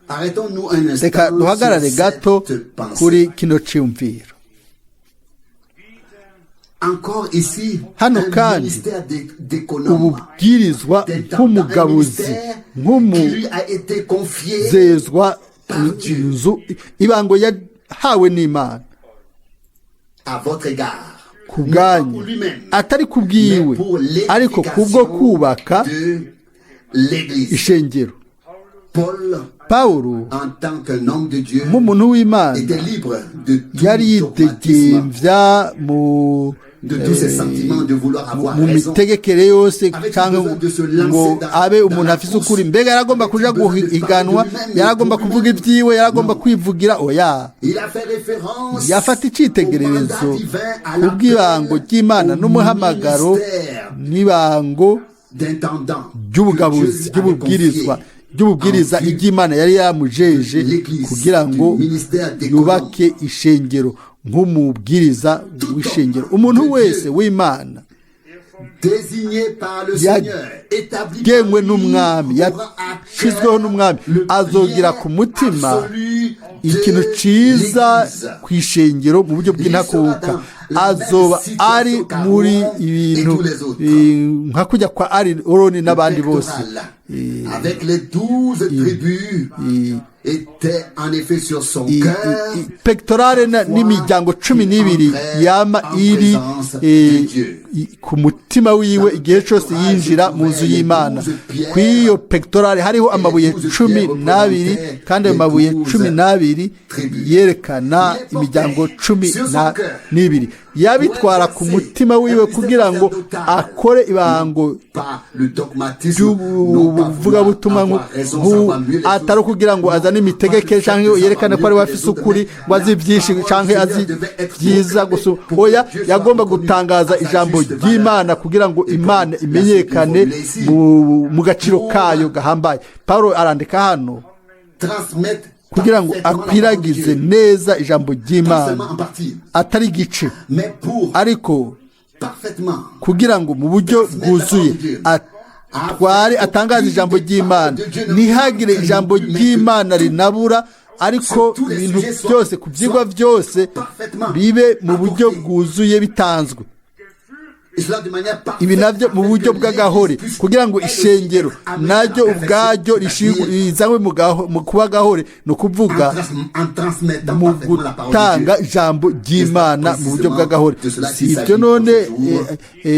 Arrêtons-nous un instant Reka duhagarare sur gato cette pensée. kuri kino cyumviro. Encore ici, Hano un kandi, ministère d'économe, ububwirizwa d'intendant, un nk'umugabuzi ministère qui lui a été confié nk'umuzezwa inzu ibango yahawe n'Imana à votre égard. Ku Non pas bwanyu pour lui-même, atari ku mais bwiwe pour ariko kubwo l'édification kubaka de l'Église. ishengero. Paul, Pawulo en tant qu'un homme de Dieu, nk'umuntu w'Imana était libre de tout yari dogmatisme, yidegemvya mu de tous ces sentiments de vouloir avoir mu raison. mitegekere yose cyangwa ngo abe umuntu afise ukuri. Mbega yaragomba kuja guhiganwa, yaragomba kuvuga ibyiwe, yaragomba kwivugira? Oya. Il a fait référence Yafata au icitegererezo mandat divin, à ku bw'ibango l'appel, ry'Imana au n'umuhamagaro ministère n'ibango d'intendant que ry'ubugabuzi Dieu lui avait ry'ububwirizwa confié ry'ububwiriza en vue iry'Imana yari yamujeje l'Église, kugira ngo du ministère d'économe. Yubake ishengero nk'umubwiriza w'ishengero. Umuntu wese w'Imana Désigné par le Seigneur, établi par yagenwe lui, n'umwami aura à yashyizweho cœur n'umwami le azogira bien ku mutima absolu de ikintu ciza l'Église. ku ishengero mu buryo bw'intakuka. Azoba ari muri ibintu nka kujya kwa Aroni n'abandi bose. Pectoral, avec les 12 tribus, était en effet sur son cœur. Pectorale n'imiryango 12 yama iri ku mutima wiwe igihe cyose yinjira mu nzu y'Imana. Ku iyo pectorale hariho amabuye 12, kandi ayo mabuye 12 yerekana imiryango 12. Yabitwara ku mutima wiwe kugira ngo akore ibango Pas le dogmatisme, non pas vouloir ry'ubuvugabutumwa avoir raison, savoir mieux les atari choses. ukugira ngo azane imitegekere cyangwa yerekane ko ari we afise ukuri ngo azi byinshi cyangwa azi byiza gusa. Oya, yagomba gutangaza ijambo ry'Imana kugira ngo Imana imenyekane mu gaciro kayo gahambaye. Paulo arandika hano Transmettre kugira ngo parfaitement la parole de akwiragize Dieu. Neza ijambo Pas ry'Imana seulement en partie, atari igice mais pour ariko parfaitement kugira ngo mu buryo bwuzuye atware atangaze ijambo ry'Imana ntihagire ijambo ry'Imana rinabura ariko ibintu byose ku byigwa byose bibe mu buryo bwuzuye bitanzwe. Et cela de manière parfaite, Ibi nabyo mu afin buryo que bw'agahore l'Église puisse kugira ngo elle aussi ishengero être amenée naryo à la ubwaryo perfection, c'est-à-dire rizanywe mu kuba gahore ni ukuvuga en transmettant mu parfaitement la parole de gutanga Dieu. ijambo ry'Imana mu buryo bw'agahore. Si ibyo none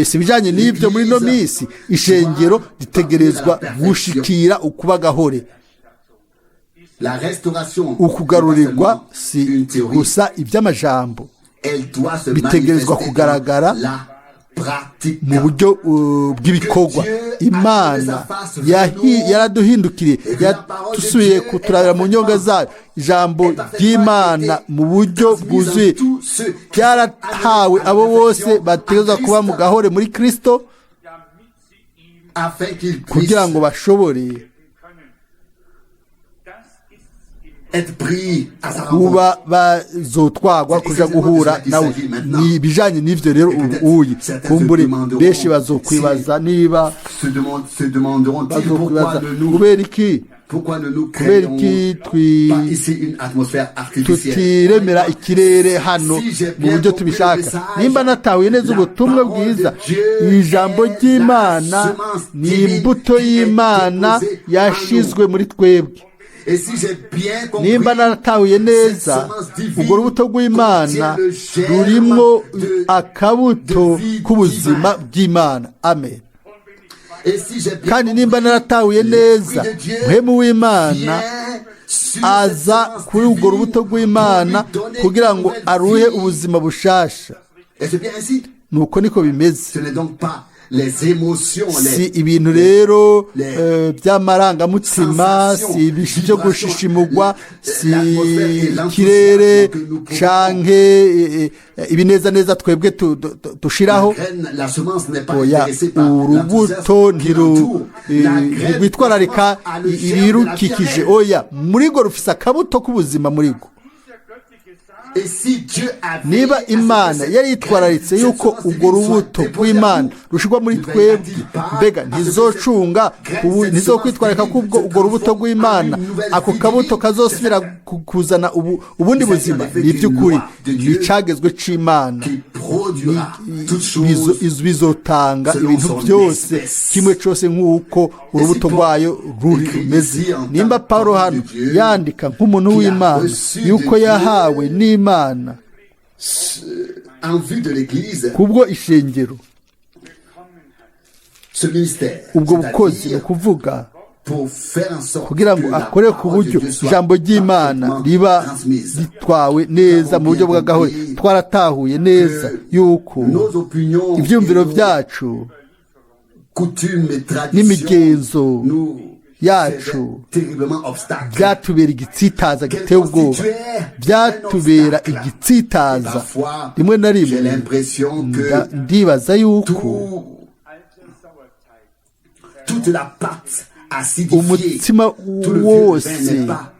si ibijyanye n'ibyo muri ino minsi ishengero ritegerezwa gushikira ukuba gahore. La restauration Ukugarurirwa n'est pas si seulement une théorie, gusa iby'amajambo elle doit se bitegerezwa manifester kugaragara dans la pratique. Mu buryo bw'ibikorwa. Imana yaraduhindukiriye yatusubiye kuturabira mu nyonga zayo ijambo ry'Imana mu buryo bwuzuye ryarahawe abo bose bategerezwa kuba mu gahore muri Kristo damit sie ihm Afin qu'il kugira puisse ngo bashobore können. Das ist im être pris à sa rencontre. Kuba bazotwagwa kuja guhura nawe. Ni ibijanye n'ivyo rero ubu uyi kumbure benshi bazokwibaza niba Se demanderont-ils pourquoi bazokwibaza ne nous, kubera iki pourquoi ne nous kubera créons iki twi pas ici une atmosphère artificielle? Tutiremera ikirere hano mu buryo tubishaka. Nimba natahuye neza ubutumwa bwiza ijambo ry'Imana ni imbuto y'Imana yashizwe muri twebwe. Et si j'ai bien compris, Nimba naratahuye neza urwo rubuto rw'Imana rurimo akabuto k'ubuzima bw'Imana. Amen. Et si j'ai bien Kandi nimba compris, naratahuye neza muhemu w'Imana vient sur cette aza semence kuri urwo divine rubuto rw'Imana pour lui donner kugira une ngo nouvelle aruhe vie. ubuzima bushasha. Et c'est bien ainsi. Nuko niko bimeze. Ce n'est donc pas Les émotions, Si les, ibintu rero les by'amarangamutima, sensations, si ibintu byo vibrations, gushishimugwa, si l'atmosphère et l'enthousiasme ikirere que nous pouvons canke ibinezaneza twebwe dushiraho. La graine, la semence n'est pas Oya, intéressée par urubuto l'enthousiasme qui l'entoure. La graine ntirwitwararika a le germe de la vie en ibirukikije. elle. Oya, muri rwo rufise akabuto k'ubuzima muri rwo. Et si Dieu a veillé Niba à ce que Imana cette yari yitwararitse graine, cette yuko semence ubwo divine soit rubuto déposée à rw'Imana nous, rushirwa muri ne twebwe, veillera-t-il pas mbega à ce que ntizocunga cette graine, kubu cette ntizokwitwararika semence ko ubwo divine ubwo rubuto se transforme rw'Imana en une nouvelle ako vie kabuto divine? kazosubira C'est ça. kuzana ubundi Il s'agit en buzima? effet Ni d'une iby'ukuri loi de Dieu icagezwe c'Imana qui produira toutes choses bizotanga selon ibintu son byose, espèce. kimwe cyose nk'uko urubuto Paul rwayo ruri écrit rumeze. ici en tant Nimba Paulo qu'homme hano de Dieu, yandika nk'umuntu qui a w'Imana reçu de yuko Dieu yahawe n'Imana en vue de l'Église kubwo ishengero ce ministère, ubwo bukozi, ni c'est-à-dire ukuvuga pour faire en sorte kugira que ngo la akore ku parole de buryo Dieu soit ijambo ry'Imana parfaitement riba transmise. ritwawe neza mu buryo bw'agahore. Twaratahuye neza yuko Nos opinions ibyumviro et nos byacu coutumes et traditions n'imigenzo nous yacu faisaient terriblement obstacle. byatubera igitsitaza giteye ubwoba, byatubera igitsitaza rimwe na J'ai rimwe. L'impression que Ndibaza yuko toute la pâte acidifiée, umutsima tout le vieux wose levain n'est pas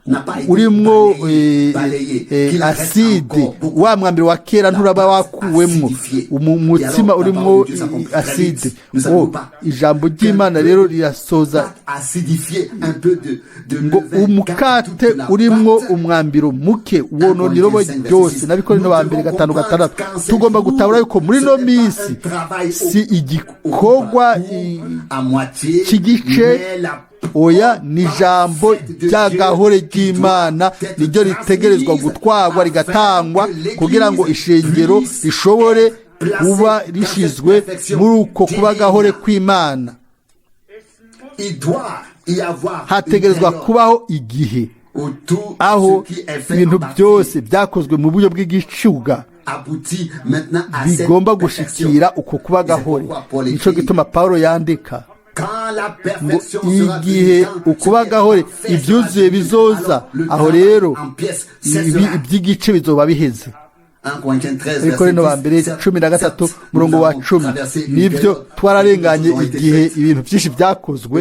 n'a pas été urimwo balayé, balayé, qu'il en reste aside, encore beaucoup. wa mwambiro wa kera nturaba wakuwemwo, umutsima urimwo aside. Oh, ijambo ry'Imana rero rirasoza Pâte acidifiée, un peu de ngo levain, car umukate toute la urimwo pâte umwambiro muke wonona irobo ryose. N'Abikorino ba mbere 5:6. Tugomba gutabura yuko muri ino minsi si igikorwa à moitié, cy'igice. Mais la Oya, ni ijambo ry'agahore ry'Imana niryo ritegerezwa gutwarwa rigatangwa kugira ngo ishengero rishobore kuba rishizwe muri uko kuba agahore kw'Imana. Il doit y avoir une Hategerezwa période kubaho igihe où tout aho ce qui est fait ibintu en partie byose byakozwe mu buryo bw'igicuga aboutit maintenant à cette bigomba perfection. gushikira uko kuba agahore. Nico gituma Paulo yandika Quand la ngo perfection sera igihe venue, quand ukuba ce qui est agahore parfait sera ibyuzuye venu, bizoza, alors le aho travail rero en pièces ibi cessera. iby'igice bizoba biheze. 1 Corinthiens 13, Abikorino ba verset mbere 10. 13 Certes, murongo nous wa avons 10. traversé une Nibyo, période twararenganye où les choses ont été igihe faites, ibintu byinshi byakozwe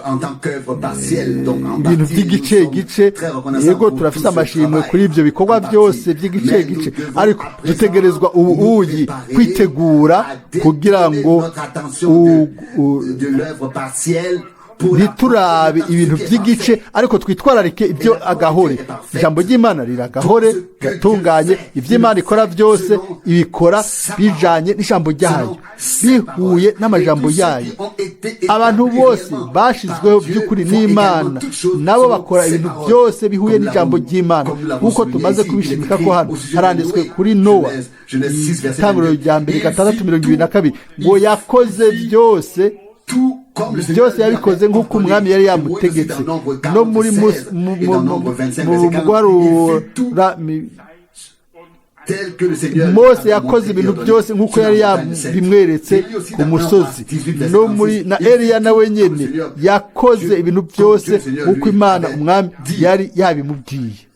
en tant qu'œuvre partielle, donc en ibintu partie, by'igice nous sommes gice. très reconnaissants Yego, pour turafise tout ce amashimwe travail kuri ibyo bikorwa en partie. byose by'igice Mais nous gice, devons ariko à présent dutegerezwa ubu nous uyi préparer kwitegura à kugira détourner ngo notre attention de l'œuvre partielle pour la ntiturabe porter dans ibintu ce qui est by'igice, parfait. ariko twitwararike ibyo agahore. Ijambo ry'Imana riragahore, riratunganye. Ibyo Imana ikora byose ibikora bijanye n'ijambo ryayo, bihuye n'amajambo yayo. Abantu bose bashizweho by'ukuri n'Imana nabo bakora ibintu byose bihuye n'ijambo ry'Imana, nk'uko tumaze kubishimika ko hano haranditswe kuri Nowa, itanguriro rya mbere 6:22, ngo yakoze byose, byose yabikoze nk'uko umwami yari yamutegetse. No muri mu guharura Mose yakoze ibintu byose nk'uko yari yabimweretse ku musozi. No muri na Eliya nawe nyene yakoze ibintu byose nk'uko Imana umwami yari yabimubwiye.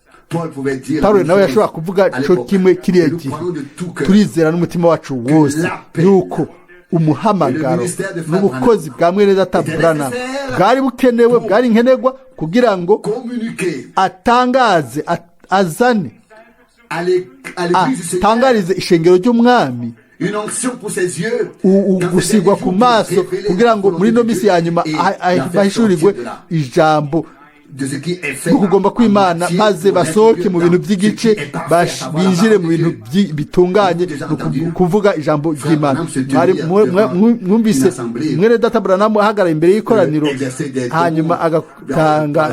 Pawulo nawe yashobora kuvuga co kimwe kiriya gihe. Turizera n'umutima wacu wose yuko umuhamagaro n'ubukozi bwa mwene data Branham bwari bukenewe, bwari nkenerwa kugira ngo atangaze, azane, atangarize ishengero ry'umwami ugusigwa ku maso kugira ngo muri ino minsi ya nyuma bahishurirwe ijambo kugomba kw'Imana, maze basohoke mu bintu by'igice binjire mu bintu bitunganye, ni kuvuga ijambo ry'Imana. Mwumvise mwene data Branham ahagarara imbere y'ikoraniro, hanyuma agatanga,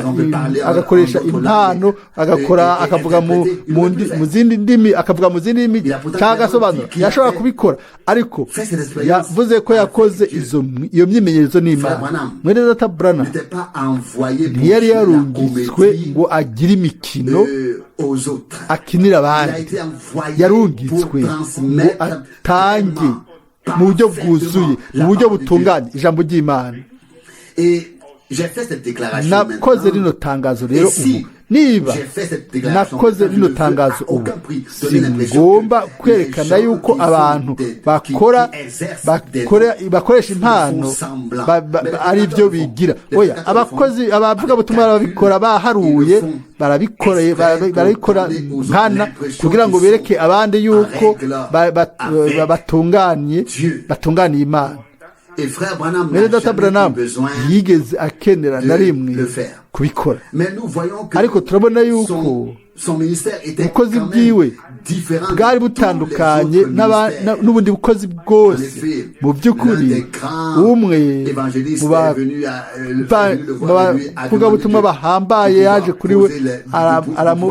agakoresha impano, agakora, akavuga mu zindi ndimi, akavuga mu zindi ndimi cyangwa agasobanura. Yashobora kubikora, ariko yavuze ko yakoze iyo myimenyerezo n'Imana. Mwene data Branham ntiyari yarungitswe ngo agire imikino akinira abandi, yarungitswe ngo atange mu buryo bwuzuye, mu buryo butunganye ijambo ry'Imana. Nakoze rino tangazo rero ubu. Niba nakoze rino tangazo ubu, singomba kwerekana yuko abantu bakora bakoresha impano ari byo bigira. Oya, abakozi abavugabutumwa barabikora baharuye, barabikora nkana kugira ngo bereke abandi yuko batunganye, batunganiye Imana. Mwene data Branham yigeze akenera na rimwe kubikora, ariko turabona yuko ubukozi bwiwe bwari butandukanye n'ubundi bukozi bwose. Mu by'ukuri, umwe mu bavugabutumwa bahambaye yaje kuri we,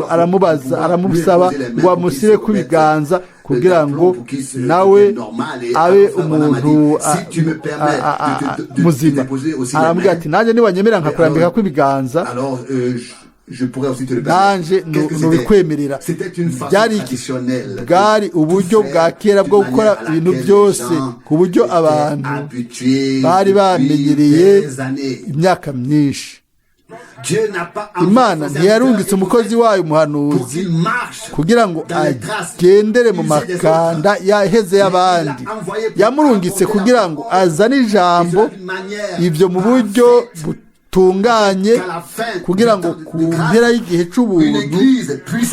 aramubaza, aramusaba ngo amushyire ku biganza kugira ngo nawe abe umuntu muzima. Aramubwira ati: "Nanjye niwanyemera nkakurambika kw'ibiganza, nanjye ntubikwemerera." Byari iki? Bwari uburyo bwa kera bwo gukora ibintu byose ku buryo abantu bari bamenyereye imyaka myinshi. Imana ntiyarungitse umukozi wayo umuhanuzi kugira ngo agendere mu makanda yaheze y'abandi. Yamurungitse kugira ngo azane ijambo, ibyo mu buryo butunganye, kugira ngo ku mpera y'igihe cy'ubuntu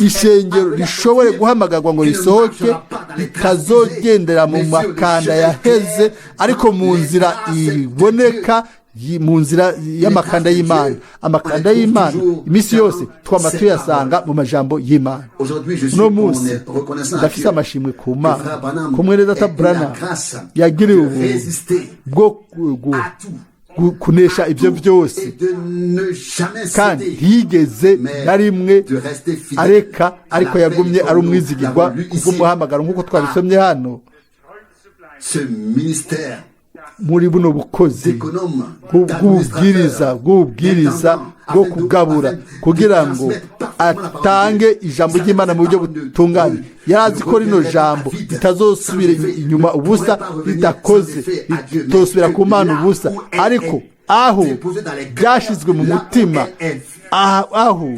ishengero rishobore guhamagarwa ngo risohoke, ritazogendera mu makanda yaheze, ariko mu nzira iboneka, mu nzira y'amakanda y'Imana. Amakanda y'Imana iminsi yose twama tuyasanga mu majambo y'Imana. Uno munsi ndafise amashimwe ku Mana ko mwene data Branham yagiriwe ubuntu bwo kunesha ibyo byose, kandi ntiyigeze na rimwe areka, ariko yagumye ari umwizigirwa kubw'umuhamagaro, nk'uko twabisomye hano muri buno bukozi bw'ububwiriza bwo kugabura, kugira ngo atange ijambo ry'Imana mu buryo butunganye. Yari azi ko rino jambo ritazosubira inyuma ubusa ridakoze, ritosubira ku Mana ubusa, ariko aho byashyizwe mu mutima, aho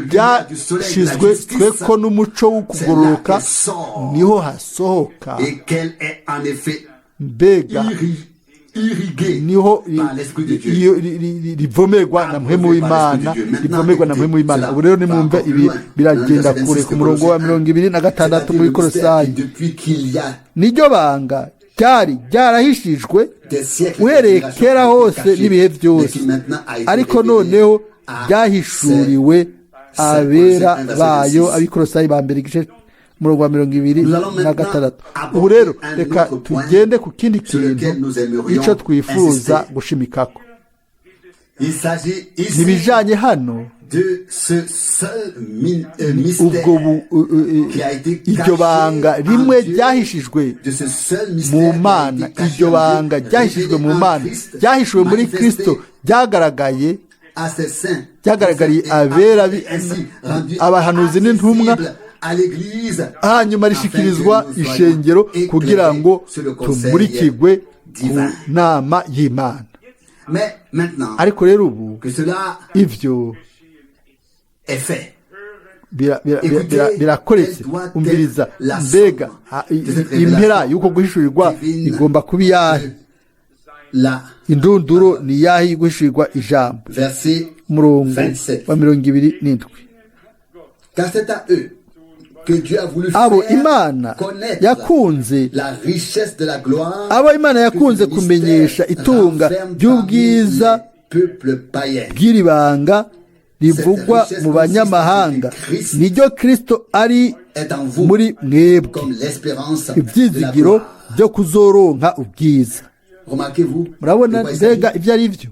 byashyizwe tweko n'umuco wo kugororoka, niho hasohoka. Mbega niho rivomerwa na Mpwemu w'Imana, rivomerwa na Mpwemu w'Imana. Ubu rero nimwumve, ibi biragenda kure. Ku murongo wa 26 muri Korosayi: "Niryo banga ryari ryarahishijwe uhereye kera hose n'ibihe byose, ariko noneho ryahishuriwe abera bayo." Abikorosayi ba mbere, igice, umurongo wa 26. Ubu rero reka tugende ku kindi kintu, icyo twifuza gushimikako. Ntibijanye hano ubwo iryo banga rimwe ryahishijwe mu Mana, iryo banga ryahishijwe mu Mana, ryahishuwe muri Kristo, ryagaragaye, ryagaragariye abera, abahanuzi n'intumwa, hanyuma rishikirizwa ishengero kugira ngo tumurikirwe ku nama y'Imana. Ariko rero ubu ibyo birakoretse. Umviriza, mbega impera y'uko guhishurirwa igomba kuba iyahe? Indunduro ni iyahe guhishurirwa ijambo? Umurongo wa 27: "Abo Imana yakunze kumenyesha itunga ry'ubwiza bw'iri banga rivugwa mu banyamahanga, niryo Kristo ari muri mwebwe, ibyizigiro byo kuzoronka ubwiza." Murabona mbega ibyo ari byo?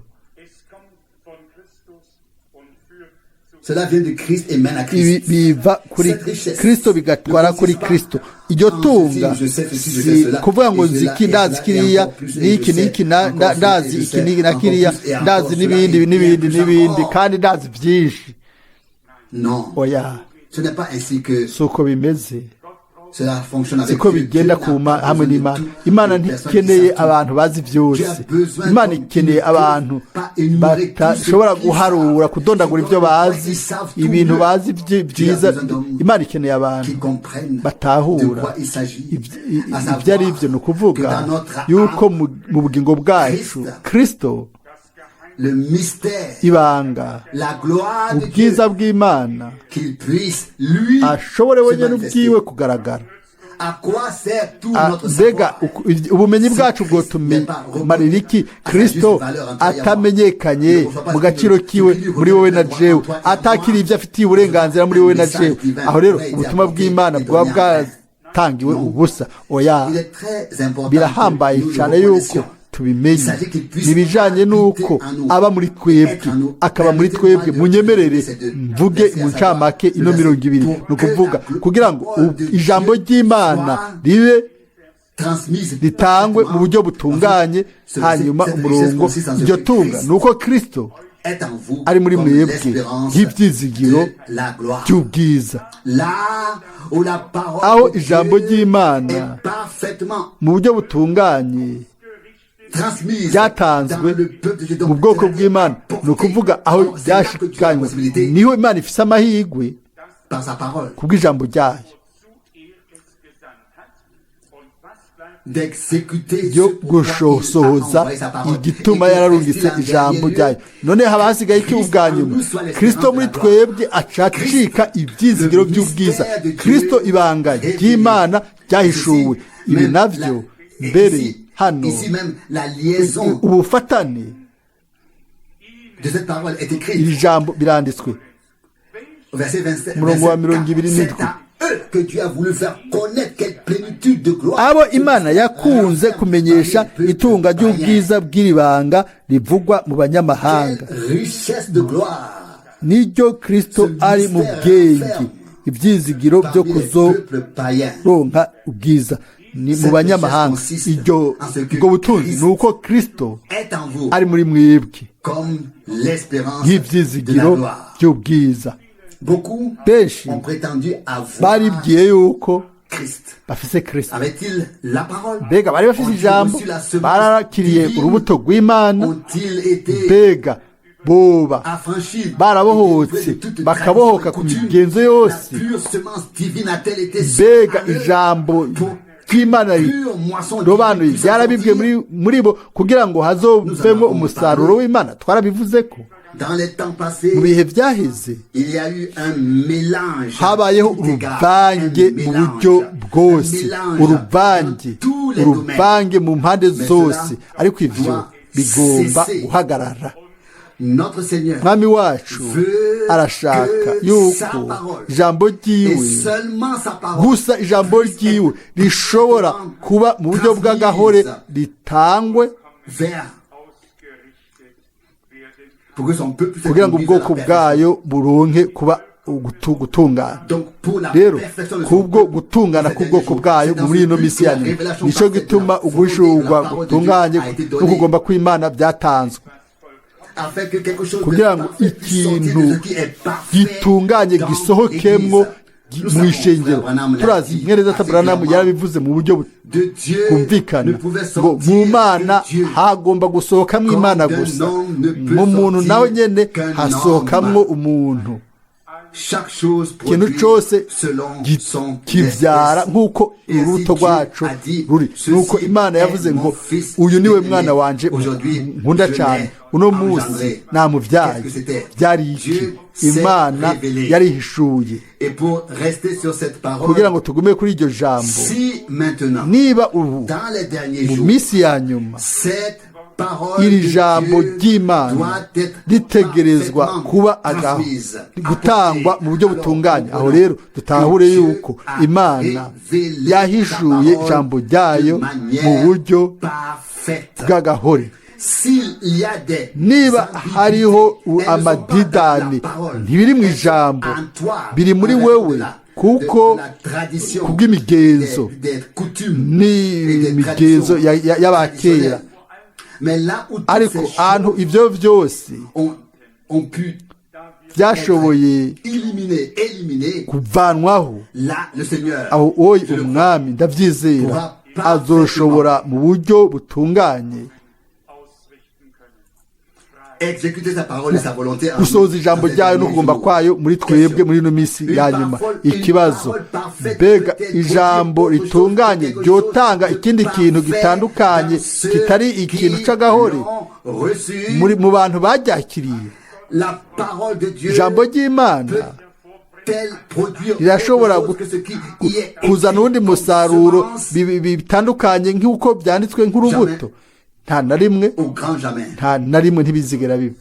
Ibi biva kuri Kristo, bigatwara kuri Kristo. Iryo tunga si kuvuga ngo nziki, ndazi kiriya n'iki n'iki, ndazi iki na kiriya, ndazi n'ibindi n'ibindi n'ibindi, kandi ndazi byinshi. Oya, si uko bimeze. Siko bigenda kuma hamwe n'Imana. Imana ntikeneye abantu bazi byose. Imana ikeneye abantu batashobora guharura, kudondagura ibyo bazi, ibintu bazi byiza. Imana ikeneye abantu batahura ibyo ari byo. Ni ukuvuga yuko mu bugingo bwacu Kristo, ibanga, ubwiza bw'Imana, ashobore wenyine ubwiwe kugaragara. Mbega ubumenyi bwacu bwotumarira iki Kristo atamenyekanye mu gaciro kiwe muri wowe na jewe, atakiriye ibyo afitiye uburenganzira muri wowe na jewe? Aho rero ubutumwa bw'Imana bwaba bwatangiwe ubusa. Oya, birahambaye cyane yuko tubimenye. Ntibijanye n'uko aba muri twebwe, akaba muri twebwe. Munyemerere mvuge mu ncamake ino 20. Ni ukuvuga kugira ngo ijambo ry'Imana ribe ritangwe mu buryo butunganye. Hanyuma umurongo, iryo tunga ni uko Kristo ari muri mwebwe nk'ibyizigiro by'ubwiza. Aho ijambo ry'Imana mu buryo butunganye ryatanzwe mu bwoko bw'Imana, ni ukuvuga aho ryashikanywe, niho Imana ifise amahirwe kubw'ijambo ryayo yo gushosohoza igituma yararungitse ijambo ryayo. None haba hasigaye iki ubwa nyuma? Kristo muri twebwe acacika ibyizigiro by'ubwiza. Kristo, ibanga ry'Imana ryahishuwe. Ibi navyo mbere hano ubufatane iri jambo biranditswe umurongo wa 27. Abo Imana yakunze kumenyesha itunga ry'ubwiza bw'iri banga rivugwa mu banyamahanga, niryo Kristo ari mu bwenge, ibyizigiro byo kuzoronka ubwiza ni mu banyamahanga. Iryo ubwo butunzi ni uko Kristo ari muri mwebwe nk'ibyizigiro by'ubwiza. Benshi baribwiye yuko bafise Kristo. Mbega bari bafise ijambo? Barakiriye urubuto rw'Imana? Mbega boba barabohotse, bakabohoka ku migenzo yose? Mbega ijambo ry'Imana robanuye ryarabibwe muri bo kugira ngo hazovemo umusaruro w'Imana? Twarabivuze ko mu bihe byaheze habayeho uruvange mu buryo bwose, uruvange mu mpande zose, ariko ivyo bigomba guhagarara. Mwami wacu arashaka yuko ijambo ryiwe gusa, ijambo ryiwe rishobora kuba mu buryo bw'agahore ritangwe kugira ngo ubwoko bwayo buronke kuba gutungana. Rero kubwo gutungana k'ubwoko bwayo muri ino minsi ya nyuma, nicyo gituma uguhishurwa gutunganye no kugomba kw'Imana byatanzwe kugira ngo ikintu gitunganye gisohokemwo mu ishengero. Turazi mwene data Branham yarabivuze mu buryo bwumvikana ngo mu Mana hagomba gusohokamwo Imana gusa, mu muntu nawe nyene hasohokamwo umuntu. Ikintu cyose kibyara nk'uko urubuto rwacu ruri. Nuko Imana yavuze ngo uyu niwe mwana wanje nkunda cyane, uno munsi namubyaye. Byari iki? Imana yarihishuye. Kugira ngo tugume kuri iryo jambo, niba ubu mu minsi ya nyuma iri jambo ry'Imana ritegerezwa kuba gutangwa mu buryo butunganye, aho rero dutahure yuko Imana yahishuye ijambo ryayo mu buryo bw'agahore. Niba hariho amadidani, ntibiri mu ijambo, biri muri wewe, kuko kubw'imigenzo n'imigenzo y'abakera. Ariko ahantu ibyo byose Byashoboye éliminé, éliminé. kuvanwaho. Là, le Seigneur, Aho oyi umwami, ndabyizera, azoshobora mu buryo butunganye ausrichten können. Exécuter sa parole et sa volonté en gusohoza nous, ijambo dans ces ryayo no derniers kugomba jours. kwayo muri twebwe muri ino minsi ya nyuma. Ikibazo: mbega ijambo ritunganye ryotanga ikindi kintu gitandukanye kitari ikintu c'agahore muri mu bantu baryakiriye? La parole de Dieu Ijambo ry'Imana peut-elle produire rirashobora autre chose que ce qui y est kuzana écrit uwundi comme musaruro semence? bitandukanye nk'uko byanditswe nk'urubuto? Nta na rimwe. Au grand jamais. Nta na rimwe, ntibizigera biba.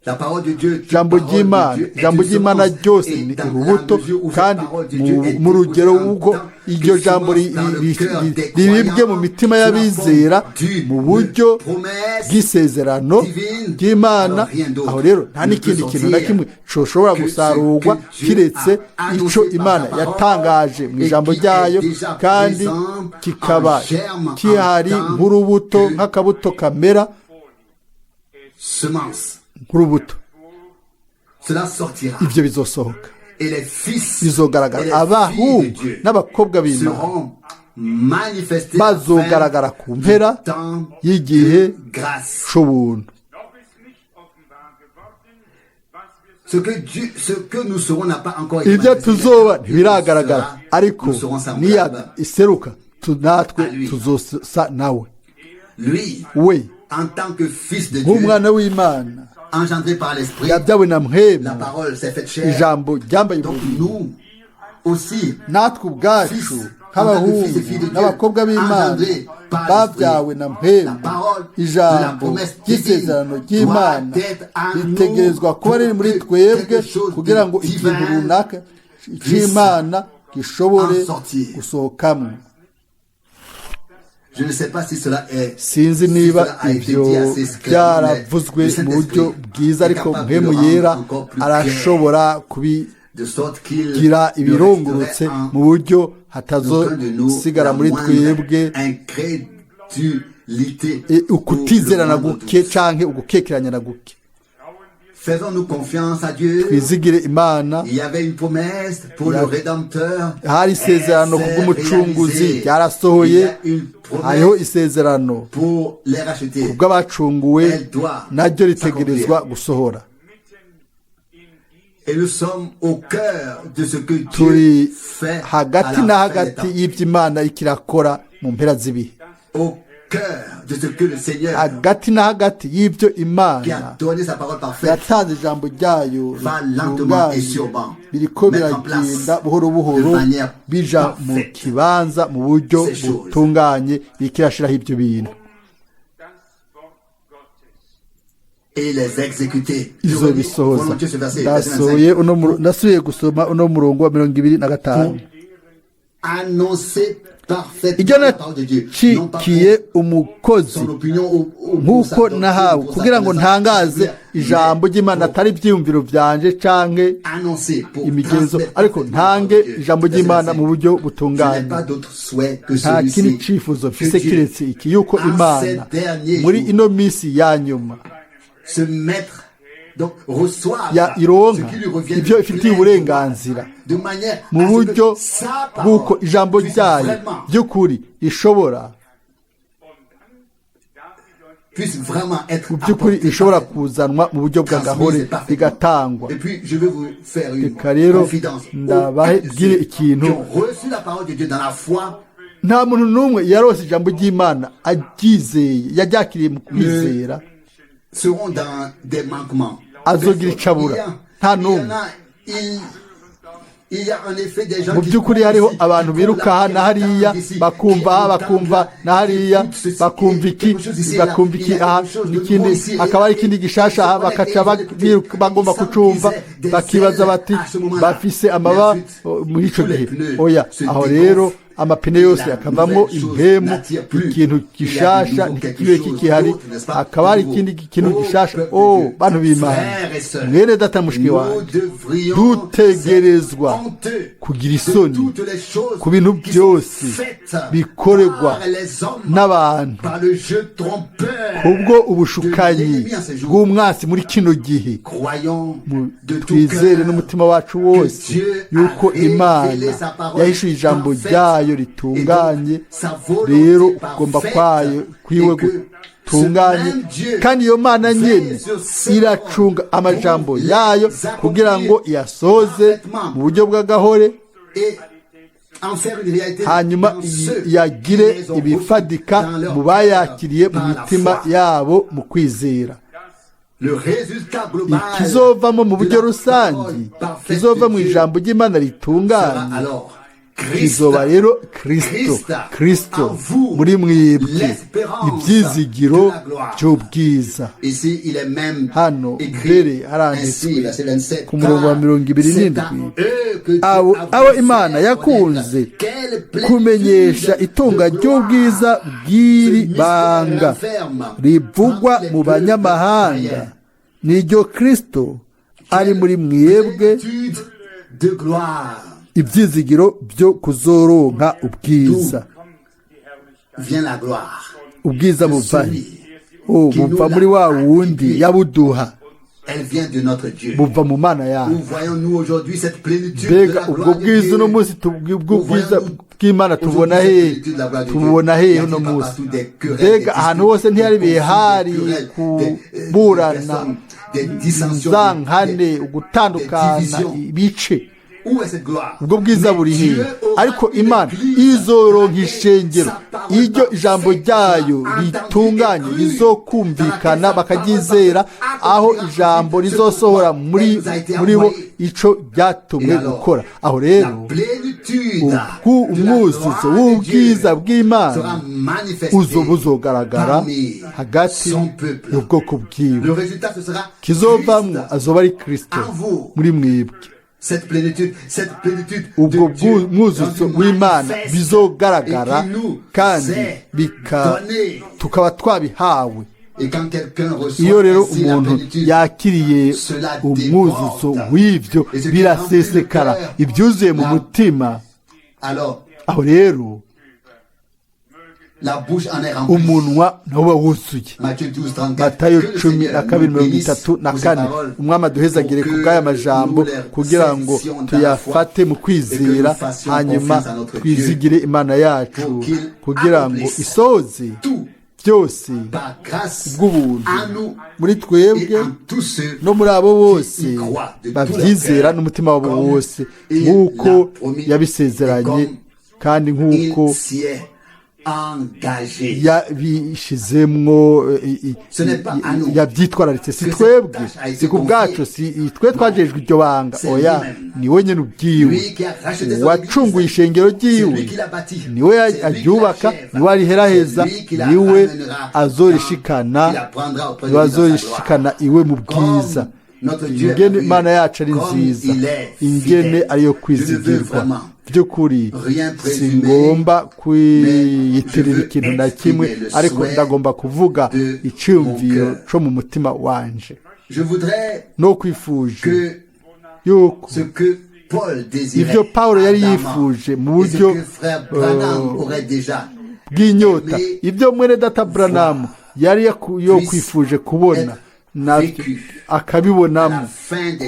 La parole de Dieu, toute Ijambo parole de ry'Imana, Dieu est ijambo une ry'Imana semence. ryose Et ni dans la urubuto, mesure où cette kandi parole de Dieu est mu rugero déposée en w'uko tant iryo que jambo semence dans le cœur des ribibwe mu croyants, mitima sous la y'abizera forme d'une mu buryo promesse bw'isezerano divine, ry'Imana, alors rien d'autre aho rero nta ne n'ikindi peut kintu na sortir kimwe coshobora que ce gusarurwa que Dieu kiretse a ico annoncé par Imana sa parole yatangaje mu et ijambo qui est ryayo, déjà kandi présent kikaba en germe en kihari tant nk'urubuto, que nk'akabuto kamera semence. nk'urubuto. Cela sortira. Ibyo bizosohoka. Et les fils et Bizogaragara. les filles de Abahungu Dieu n'abakobwa b'Imana seront manifestés à la bazogaragara fin ku mpera du temps y'igihe de grâce. c'ubuntu. Noch ist nicht offenbar geworden, was wir Ce que Dieu, ce que nous serons n'a pas encore été Ibyo manifesté. tuzoba Mais ntibiragaragara, ariko nous serons niya semblables iseruka natwe à lui. tuzosa nawe. Lui, We en tant que fils de Dieu, nk'umwana w'Imana engendré par l'Esprit, yabyawe na la Mpwemu, parole s'est faite chair. ijambo ryambaye Donc umubiri. nous aussi, Natwe ubwacu fils, nk'abahungu fils et filles de Dieu, n'abakobwa b'Imana engendrés par babyawe na la Mpwemu, parole de la ijambo promesse ry'isezerano divine ry'Imana doit être en nous ritegerezwa kuba riri muri pour que twebwe quelque chose kugira de ngo ikintu divin runaka c'Imana gishobore en sortir. gusohokamwo. Je ne sais pas si cela est Sinzi si niba cela a été ibyo dit assez clairement, mais byaravuzwe le mu buryo Saint-Esprit bwiza, est ariko capable de Mpwemu le rendre Yera encore plus clair, arashobora kubigira de sorte qu'il ne ibirungurutse resterait en mu buryo aucun de nous hatazosigara la muri moindre twebwe incrédulité ou le ukutizerana moindre guke doute. canke ugukekeranya na guke. Faisons-nous confiance à Dieu. Twizigire Imana. Il y avait une promesse pour le Rédempteur. Hari isezerano Elle s'est kubw'umucunguzi, réalisée. ryarasohoye. Il y a une promesse Hariho isezerano pour les racheter. kubw'abacunguwe, Elle doit naryo ritegerezwa s'accomplir. gusohora. Et nous sommes au cœur de ce que Turi Dieu fait à hagati la na fin des hagati temps. y'ibyo Imana iriko irakora mu mpera z'ibihe. Au cœur de ce que le Seigneur Hagati na hagati y'ibyo qui Imana a donné sa parole parfaite yatanze ijambo ryayo va lentement et ritunganye, sûrement biriko mettre en place biragenda buhoro buhoro de manière bija mu parfaite kibanza mu buryo ces choses. butunganye, biriko irashiraho ibyo bintu. Das Wort Gottes. Et les exécuter. Je relis Izobisohoza. volontiers ce verset, verset Ndasohoye 25. uno ndasubiye gusoma uno murongo wa 25. Annoncer parfaitement Ibyo la parole de Dieu. Non pas nacikiye pour umukozi son opinion ou pour sa nk'uko doctrine, nahawe pour sa kugira ngo connaissance ntangaze particulière, ijambo mais ry'Imana, pour atari ibyiyumviro byanje canke annoncer, pour imigenzo, transmettre ariko parfaitement la parole ntange de Dieu. ijambo Verset ry'Imana 25. mu buryo Je n'ai butunganye. pas d'autre souhait que Nta kindi celui-ci, cifuzo que mfise Dieu, kiretse iki, yuko en ces Imana derniers muri jours, ino minsi ya nyuma se mettre, donc reçoive ya ce ironka qui lui revient ibyo de ifitiye plein droit, uburenganzira de manière mu à ce buryo que sa bw'uko parole ijambo puisse ryayo vraiment, by'ukuri rishobora Und dann darf ich euch puisse vraiment être mu by'ukuri apportée rishobora parfaitement, kuzanwa mu buryo bw'agahore transmise parfaitement. rigatangwa. Et puis, je vais vous faire une Reka rero confidence. ndabahe Aucun de bwire ceux ikintu. qui ont reçu la parole de Dieu dans la foi Nta muntu n'umwe yarose ijambo ry'Imana aryizeye, yaryakiriye mu kwizera, seront dans des manquements. azogira icabura. Il y a- Nta il y n'umwe. en a, il y a en effet des gens Mu qui by'ukuri courent hariho ici, abantu qui courent biruka là, aha qui na hariya, entendent ici, bakumva qui aha, entendent bakumva là, na hariya, qui écoutent ceci, bakumva iki, quelque chose ici et là. bakumva Il iki y a aha quelque chose de n'ikindi, nouveau ici et hakaba là, hari ikindi et gishasha aha, ils se bakaca connectent, ils biruka bagomba ils sentent kucumva, qu'ils aient des bakibaza ailes bati à ce moment-là. bafise amababa Mais ensuite, muri ico tous les gihe. pneus Oya, se aho dégonflent rero Amapine yose akavamo impemu, ikintu gishasha ntikibe kikihari, hakaba hari ikindi kintu gishasha. Oh, bantu b'Imana, mwene data, mushiki wanjye, dutegerezwa kugira isoni ku bintu byose bikorerwa n'abantu kubwo ubushukanyi bw'umwasi muri kino gihe. Twizere n'umutima wacu wose yuko Imana yahishuye ijambo ryayo ritunganye, rero ugomba kwayo kwiwe gutunganye, kandi iyo Mana nyine iracunga amajambo yayo kugira ngo iyasoze mu buryo bw'agahore, hanyuma yagire ibifadika mu bayakiriye mu mitima yabo mu kwizera. Ikizovamo mu buryo rusange, kizova mu ijambo ry'Imana ritunganye, kizoba rero Kristo, Kristo muri mwebwe, ibyizigiro by'ubwiza. Hano mbere haranditswe ku murongo wa 27: "Abo Imana yakunze kumenyesha itunga ry'ubwiza bw'iri banga rivugwa mu banyamahanga, niryo Kristo ari muri mwebwe, ibyizigiro byo kuzoronka ubwiza." Ubwiza buva buva muri wa wundi yabuduha, buva mu Mana yacu. Mbega ubwo bwiza uno munsi, bw'ubwiza bw'Imana, tubona hehe? Tubona hehe uno munsi? Mbega ahantu hose ntiyari bihari kuburana, inzankane, ugutandukana ibice? Ubwo bwiza buri hehe? Ariko Imana izoronka ishengero iryo ijambo ryayo ritunganye rizokumvikana bakaryizera, aho ijambo rizosohora muri bo ico ryatumwe gukora. Aho rero umwuzuzo w'ubwiza bw'Imana uzoba uzogaragara hagati y'ubwoko bwiwe. Kizovamwo azoba ari Kristo muri mwebwe. Ubwo mwuzuzo w'Imana bizogaragara kandi tukaba twabihawe. Iyo rero umuntu yakiriye umwuzuzo w'ibyo, birasesekara, ibyuzuye mu mutima. Aho rero umunwa nawo uba wuzuye. Matayo 12:34. Umwami aduhezagire ku bw'aya majambo kugira ngo tuyafate mu kwizera, hanyuma twizigire Imana yacu kugira ngo isoze byose bw'ubuntu muri twebwe no muri abo bose babyizera n'umutima wabo wose, nk'uko yabisezeranye kandi nk'uko yabishizemwo, yabyitwararitse. Si twebwe, si ku bwacu, si twe twajejwe iryo banga, oya, ni we nyine ubwiwe wacunguye ishengero ryiwe, niwe aryubaka, niwe ariheraheza, niwe azorishikana, niwe azorishikana iwe mu bwiza. Ingene Imana yacu ari nziza, ingene ariyo kwizigirwa! By'ukuri si ngomba kwiyitirira ikintu na kimwe, ariko ndagomba kuvuga icyumviro cyo mu mutima wanje no kwifuje yuko ibyo Paul yari yifuje mu buryo bw'inyota, ibyo mwene data Branham yari yokwifuje kubona akabibonamo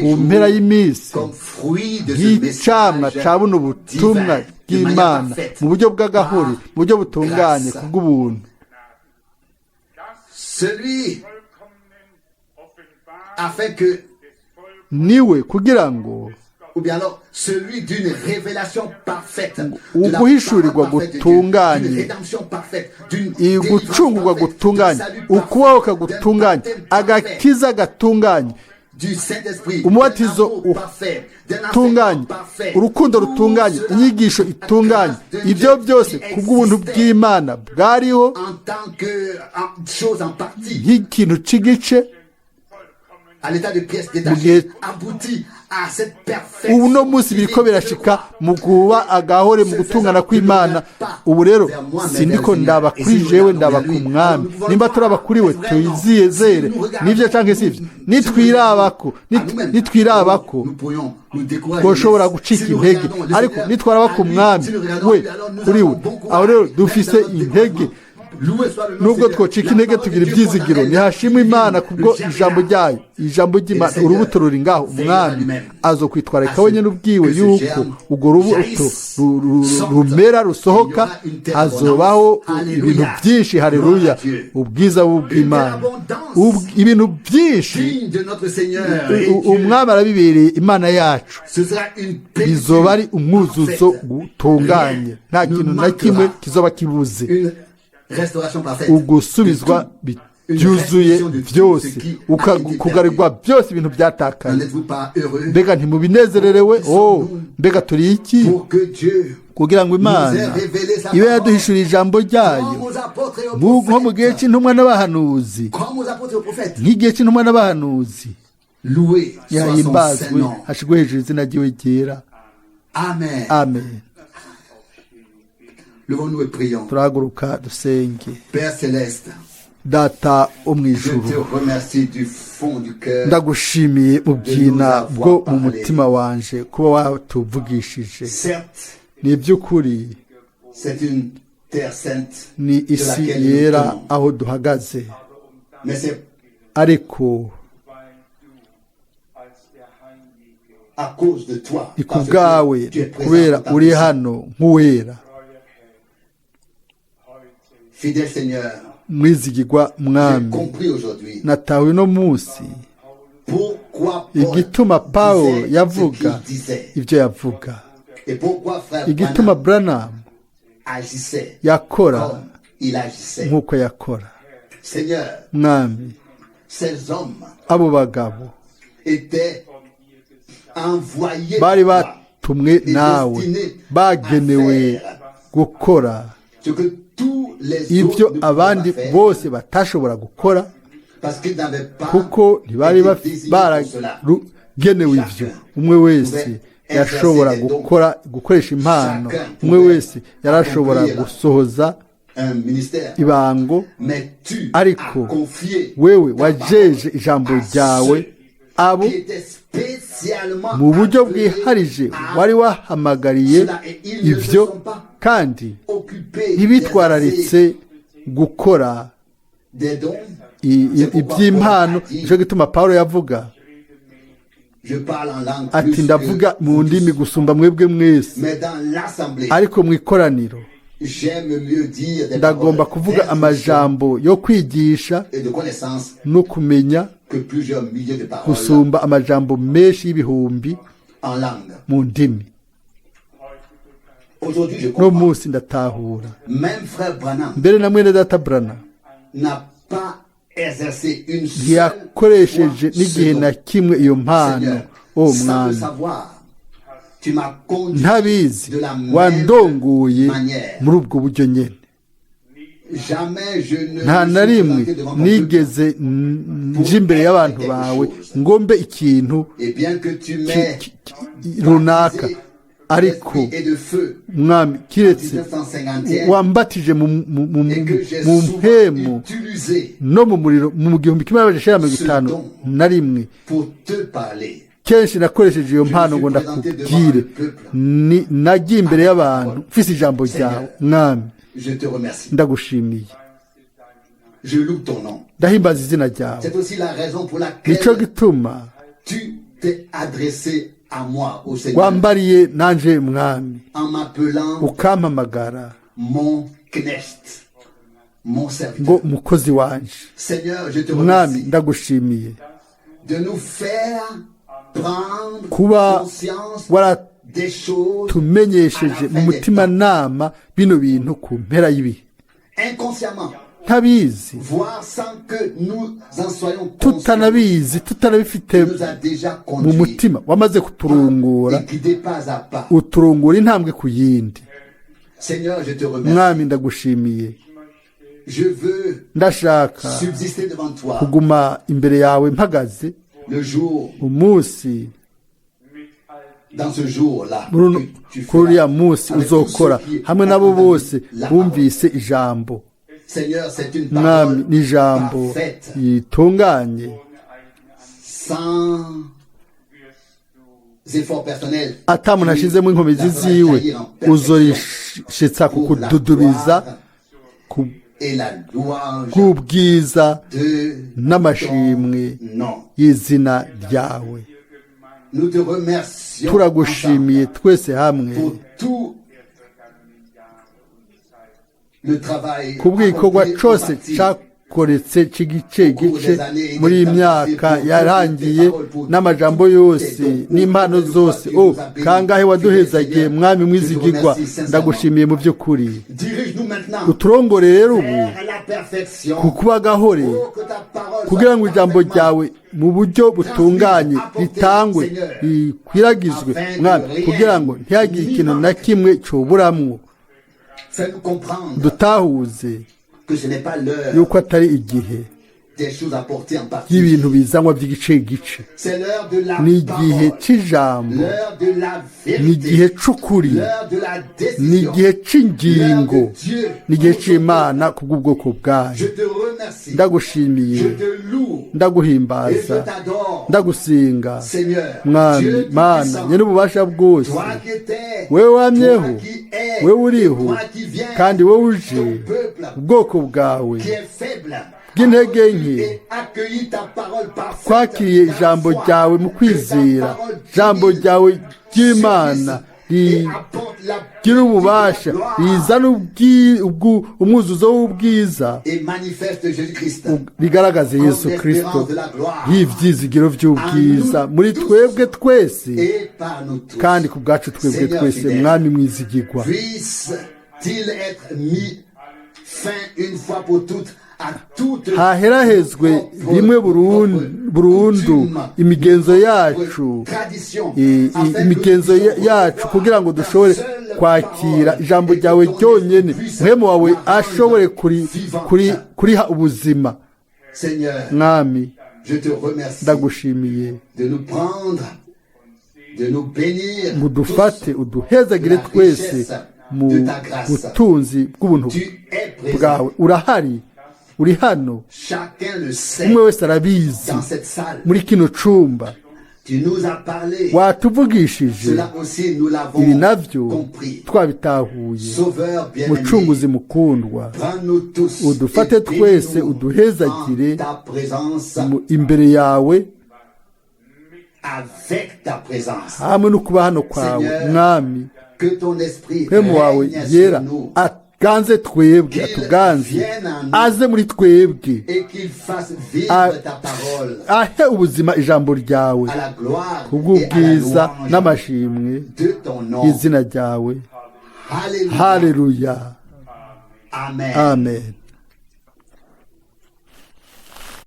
ku mpera y'iminsi nk'icamwa ca buno butumwa bw'Imana mu buryo bw'agahore, mu buryo butunganye, kubw'ubuntu, niwe kugira ngo uguhishurirwa gutunganye, gucungurwa gutunganye, ukubahoka gutunganye, agakiza gatunganye, umubatizo utunganye, urukundo rutunganye, inyigisho itunganye, ibyo byose kubw'ubuntu bw'Imana bwariho nk'ikintu cy'igice. À l'état de pièces Mu détachées, gihe aboutit à cette perfection. ubu no munsi biriko birashika mu kuba agahore mu gutungana kw'Imana. Ubu rero sindiko ndaba kuri jewe, ndaba ku Mwami. Nimba turaba kuri we, tuyizere. Nivyo canke sivyo? Nitwirabako, nitwirabako, twoshobora gucika intege, ariko nitwaraba ku Mwami, we kuri we, aho rero dufise intege. Nubwo twocika intege, tugira ibyizigiro. Ntihashimwe Imana kubwo ijambo ryayo, ijambo ry'Imana. Urubuto ruri ngaho. Umwami azokwitwararika wenyine ubwiwe yuko urwo rubuto rumera, rusohoka. Hazobaho ibintu byinshi. Hareruya, ubwiza bw'Imana! Ibintu byinshi. Digne de notre Seigneur et Dieu. Umwami arabibereye, Imana yacu. Ce sera une Bizoba ari umwuzuzo parfaite. utunganye, nta kintu na kimwe kizoba kibuze. Une restauration parfaite. Ugusubizwa byuzuye byose, kugarirwa byose ibintu byatakaye. N'en êtes-vous pas heureux Mbega ntimubinezererewe? Oh, mbega turi iki pour que Dieu, kugira ngo Imana ibe yaduhishuriye ijambo ryayo comme aux apôtres et aux nko mu gihe prophètes, cy'intumwa n'abahanuzi, comme aux apôtres et aux prophètes, nk'igihe cy'intumwa n'abahanuzi, loué soit son saint yahimbazwe, nom. hashigwe hejuru izina ryiwe ryera. Amen. Amen. Levons-nous et prions. Turahaguruka dusenge. Père céleste, Data wo mu je ijuru, te remercie du fond du cœur ndagushimiye mu bwina bwo mu mutima wanje kuba watuvugishije. Certes, Ni iby'ukuri, c'est une terre sainte ni de isi laquelle nous yera tenons. aho duhagaze, Mais c'est ariko Weil du als der Heilige, à cause de toi, ni ku parce bwawe, que tu es présent kubera dans ta uri puissance. hano nk'uwera. Treuer Herr, heute Fidèle Seigneur, Mwizigirwa j'ai Mwami, compris aujourd'hui natawe uno munsi pourquoi Paul igituma Pawulo disait ce yavuga qu'il disait ibyo yavuga, et pourquoi frère igituma Branham Branham agissait yakora comme il agissait. nk'uko yakora. Seigneur, Mwami, ces hommes abo bagabo étaient envoyés bari par toi, batumwe nawe, bagenewe gukora ce que tous les ibyo autres ne pouvaient abandi pas faire, bose batashobora gukora, parce qu'ils n'avaient pas kuko ntibari été désignés pour cela. baragenewe ibyo. Umwe wese yashobora gukora, gukoresha impano. Umwe wese yarashobora gusohoza Un ministère. ibango, Mais tu ariko as confié wewe ta wajeje parole ijambo à ryawe ceux abo qui étaient spécialement mu buryo appelés bwiharije à wari wahamagariye ibyo, kandi occuper ntibitwararitse d'exercer gukora des dons. iby'impano. Nicyo gituma Pawulo yavuga Je parle en langue ati plus ndavuga que mu vous ndimi tous. gusumba mwebwe mwese, Mais dans l'assemblée, ariko mu ikoraniro j'aime mieux dire des ndagomba paroles kuvuga d'instruction amajambo yo kwigisha et de connaissance no kumenya que plusieurs milliers de paroles gusumba amajambo menshi y'ibihumbi en langue. mu ndimi. Aujourd'hui, je No comprends. munsi ndatahura. Même frère Branham Mbere na mwene data Branham n'a pas exercé une seule ntiyakoresheje fois n'igihe ce na don. kimwe iyo mpano. Seigneur, O sans le Mwami, savoir, tu m'as conduit ntabizi, de la même wandongoye manière. muri ubwo buryo nyene. Jamais je ne Nta me na suis rimwe présenté devant ton peuple. nigeze nje imbere y'abantu bawe ngombe ikintu Et bien que tu m'aies runaka, baptisé ariko d'esprit et de feu Mwami, en kiretse 1951 wambatije et que j'ai mu souvent mpemu utilisé no mu muriro mu 1951, pour te parler. kenshi nakoresheje iyo mpano ngo ndakubwire. Nagiye imbere y'abantu mfise ijambo ryawe. Mwami, Je te remercie. ndagushimiye. Je loue ton nom. Ndahimbaza izina ryawe. C'est aussi la raison pour Nicyo laquelle gituma tu t'es adressé à moi, au Seigneur, wambariye nanje, Mwami, en m'appelant ukampamagara mon knecht, mon serviteur. ngo mukozi wanje. Seigneur, je te Mwami, remercie ndagushimiye de nous faire prendre kuba conscience des choses waratumenyesheje mu mutimanama bino bintu ku mpera y'ibihe. Inconsciemment, Ntabizi, voire sans que nous en soyons conscients. tutanabizi, tutanabifite Tu nous as déjà mu conduits mutima, wamaze kuturungura, et guidés pas à pas. uturungura intambwe ku yindi. Seigneur, je te remercie. Mwami, ndagushimiye. Je veux Ndashaka subsister devant toi kuguma imbere yawe mpagaze Le jour, Umunsi dans ce jour-là, muri que tu kuri uriya feras munsi avec tous uzokora ceux qui hamwe ont n'abo entendu bose la parole. bumvise ijambo. Seigneur, c'est une Mwami, parole ni ijambo parfaite, ritunganye, sans effort personnel. ata muntu ashizemo inkomezi La feras ziwe, jaillir en perfection uzorishitsa ku pour la kududubiza gloire ku et la louange bw'ubwiza de n'amashimwe ton nom. y'izina ryawe. Nous te remercions Turagushimiye ensemble twese hamwe pour tout le travail kubw'igikorwa accompli en cose partie cakoretse c'igice gice muri iyi myaka yarangiye, n'amajambo yose n'impano zose. O kangahe waduhezagiye, Mwami mwizigirwa! Ndagushimiye mu by'ukuri. Dirige-nous maintenant Uturongore rero ubu vers la perfection. ku kuba gahore, Oh, que ta parole kugira soit ngo ijambo parfaitement ryawe mu buryo butunganye ritangwe, rikwiragizwe, Mwami, kugira ngo ntihagire ikintu na kimwe coburamwo. Fais-nous comprendre Dutahuze que ce n'est pas l'heure yuko atari igihe des choses apportées en partie. y'ibintu bizanwa by'igice gice. C'est l'heure de la Ni igihe parole, c'ijambo, l'heure de la ni igihe vérité, c'ukuri, l'heure de la ni décision, igihe c'ingingo, l'heure de Dieu. ni igihe c'Imana kubw'ubwoko bwayo. Je te remercie, Ndagushimiye, je te loue et je ndaguhimbaza, t'adore, ndagusinga, Seigneur, Mwami Dieu Mana Tout-Puissant. nyene ububasha bwose, Toi qui étais, wewe wamyeho, toi qui es, wewe uriho, toi qui viens, kandi wowe uje, ton peuple ubwoko bwawe qui est faible, bw'intege nke, et accueilli ta parole parfaite twakiriye dans la ijambo foi, ryawe mu que ta kwizera, parole ijambo divine ryawe ry'Imana et apporte la rigira ububasha, gloire rizana umwuzuzo w'ubwiza, et manifeste Jésus-Christ rigaragaze Yesu Kristo nk'ivyizigiro vy'ubwiza muri twebwe twese et par nous tous. kandi ku bwacu twebwe Seigneur twese. fidèle, Mwami mwizigirwa, puisse-t-il être mis fin une fois pour toutes à toute haherahezwe propre- rimwe propre burundu coutume, imigenzo propre yacu, tradition, afin que imigenzo nous puissions yacu, recevoir kugira ngo ta dushobore seule kwakira parole ijambo et que ryawe ton ryonyene, esprit puisse mpwemu wawe la rendre ashobore vivante. kuriha ubuzima. Seigneur, Mwami, je te remercie ndagushimiye de nous prendre, de nous bénir ngo udufate, tous. uduhezagire twese mu butunzi bw'ubuntu Tu es présent. bwawe. Urahari, uri hano. Chacun le sait Umwe wese arabizi dans cette salle. muri kino cumba. Tu nous as parlé. Watuvugishije. Cela aussi, nous Ibi l'avons navyo compris. twabitahuye. Sauveur bien-aimé, Mucunguzi mukundwa, prends-nous tous udufate et twese, bénis-nous uduhezagire en ta présence, imbere yawe, avec ta présence. hamwe no kuba hano kwawe. Seigneur, Mwami, Que ton esprit mpemu wawe règne yera sur nous aganze twebwe, atuganze, aze muri twebwe, et qu'il fasse vivre ta parole ahe ubuzima ijambo ryawe à la gloire et à la kubw'ubwiza louange n'amashimwe de ton nom. y'izina ryawe. Alléluia. Haleluya. Amen. Amen.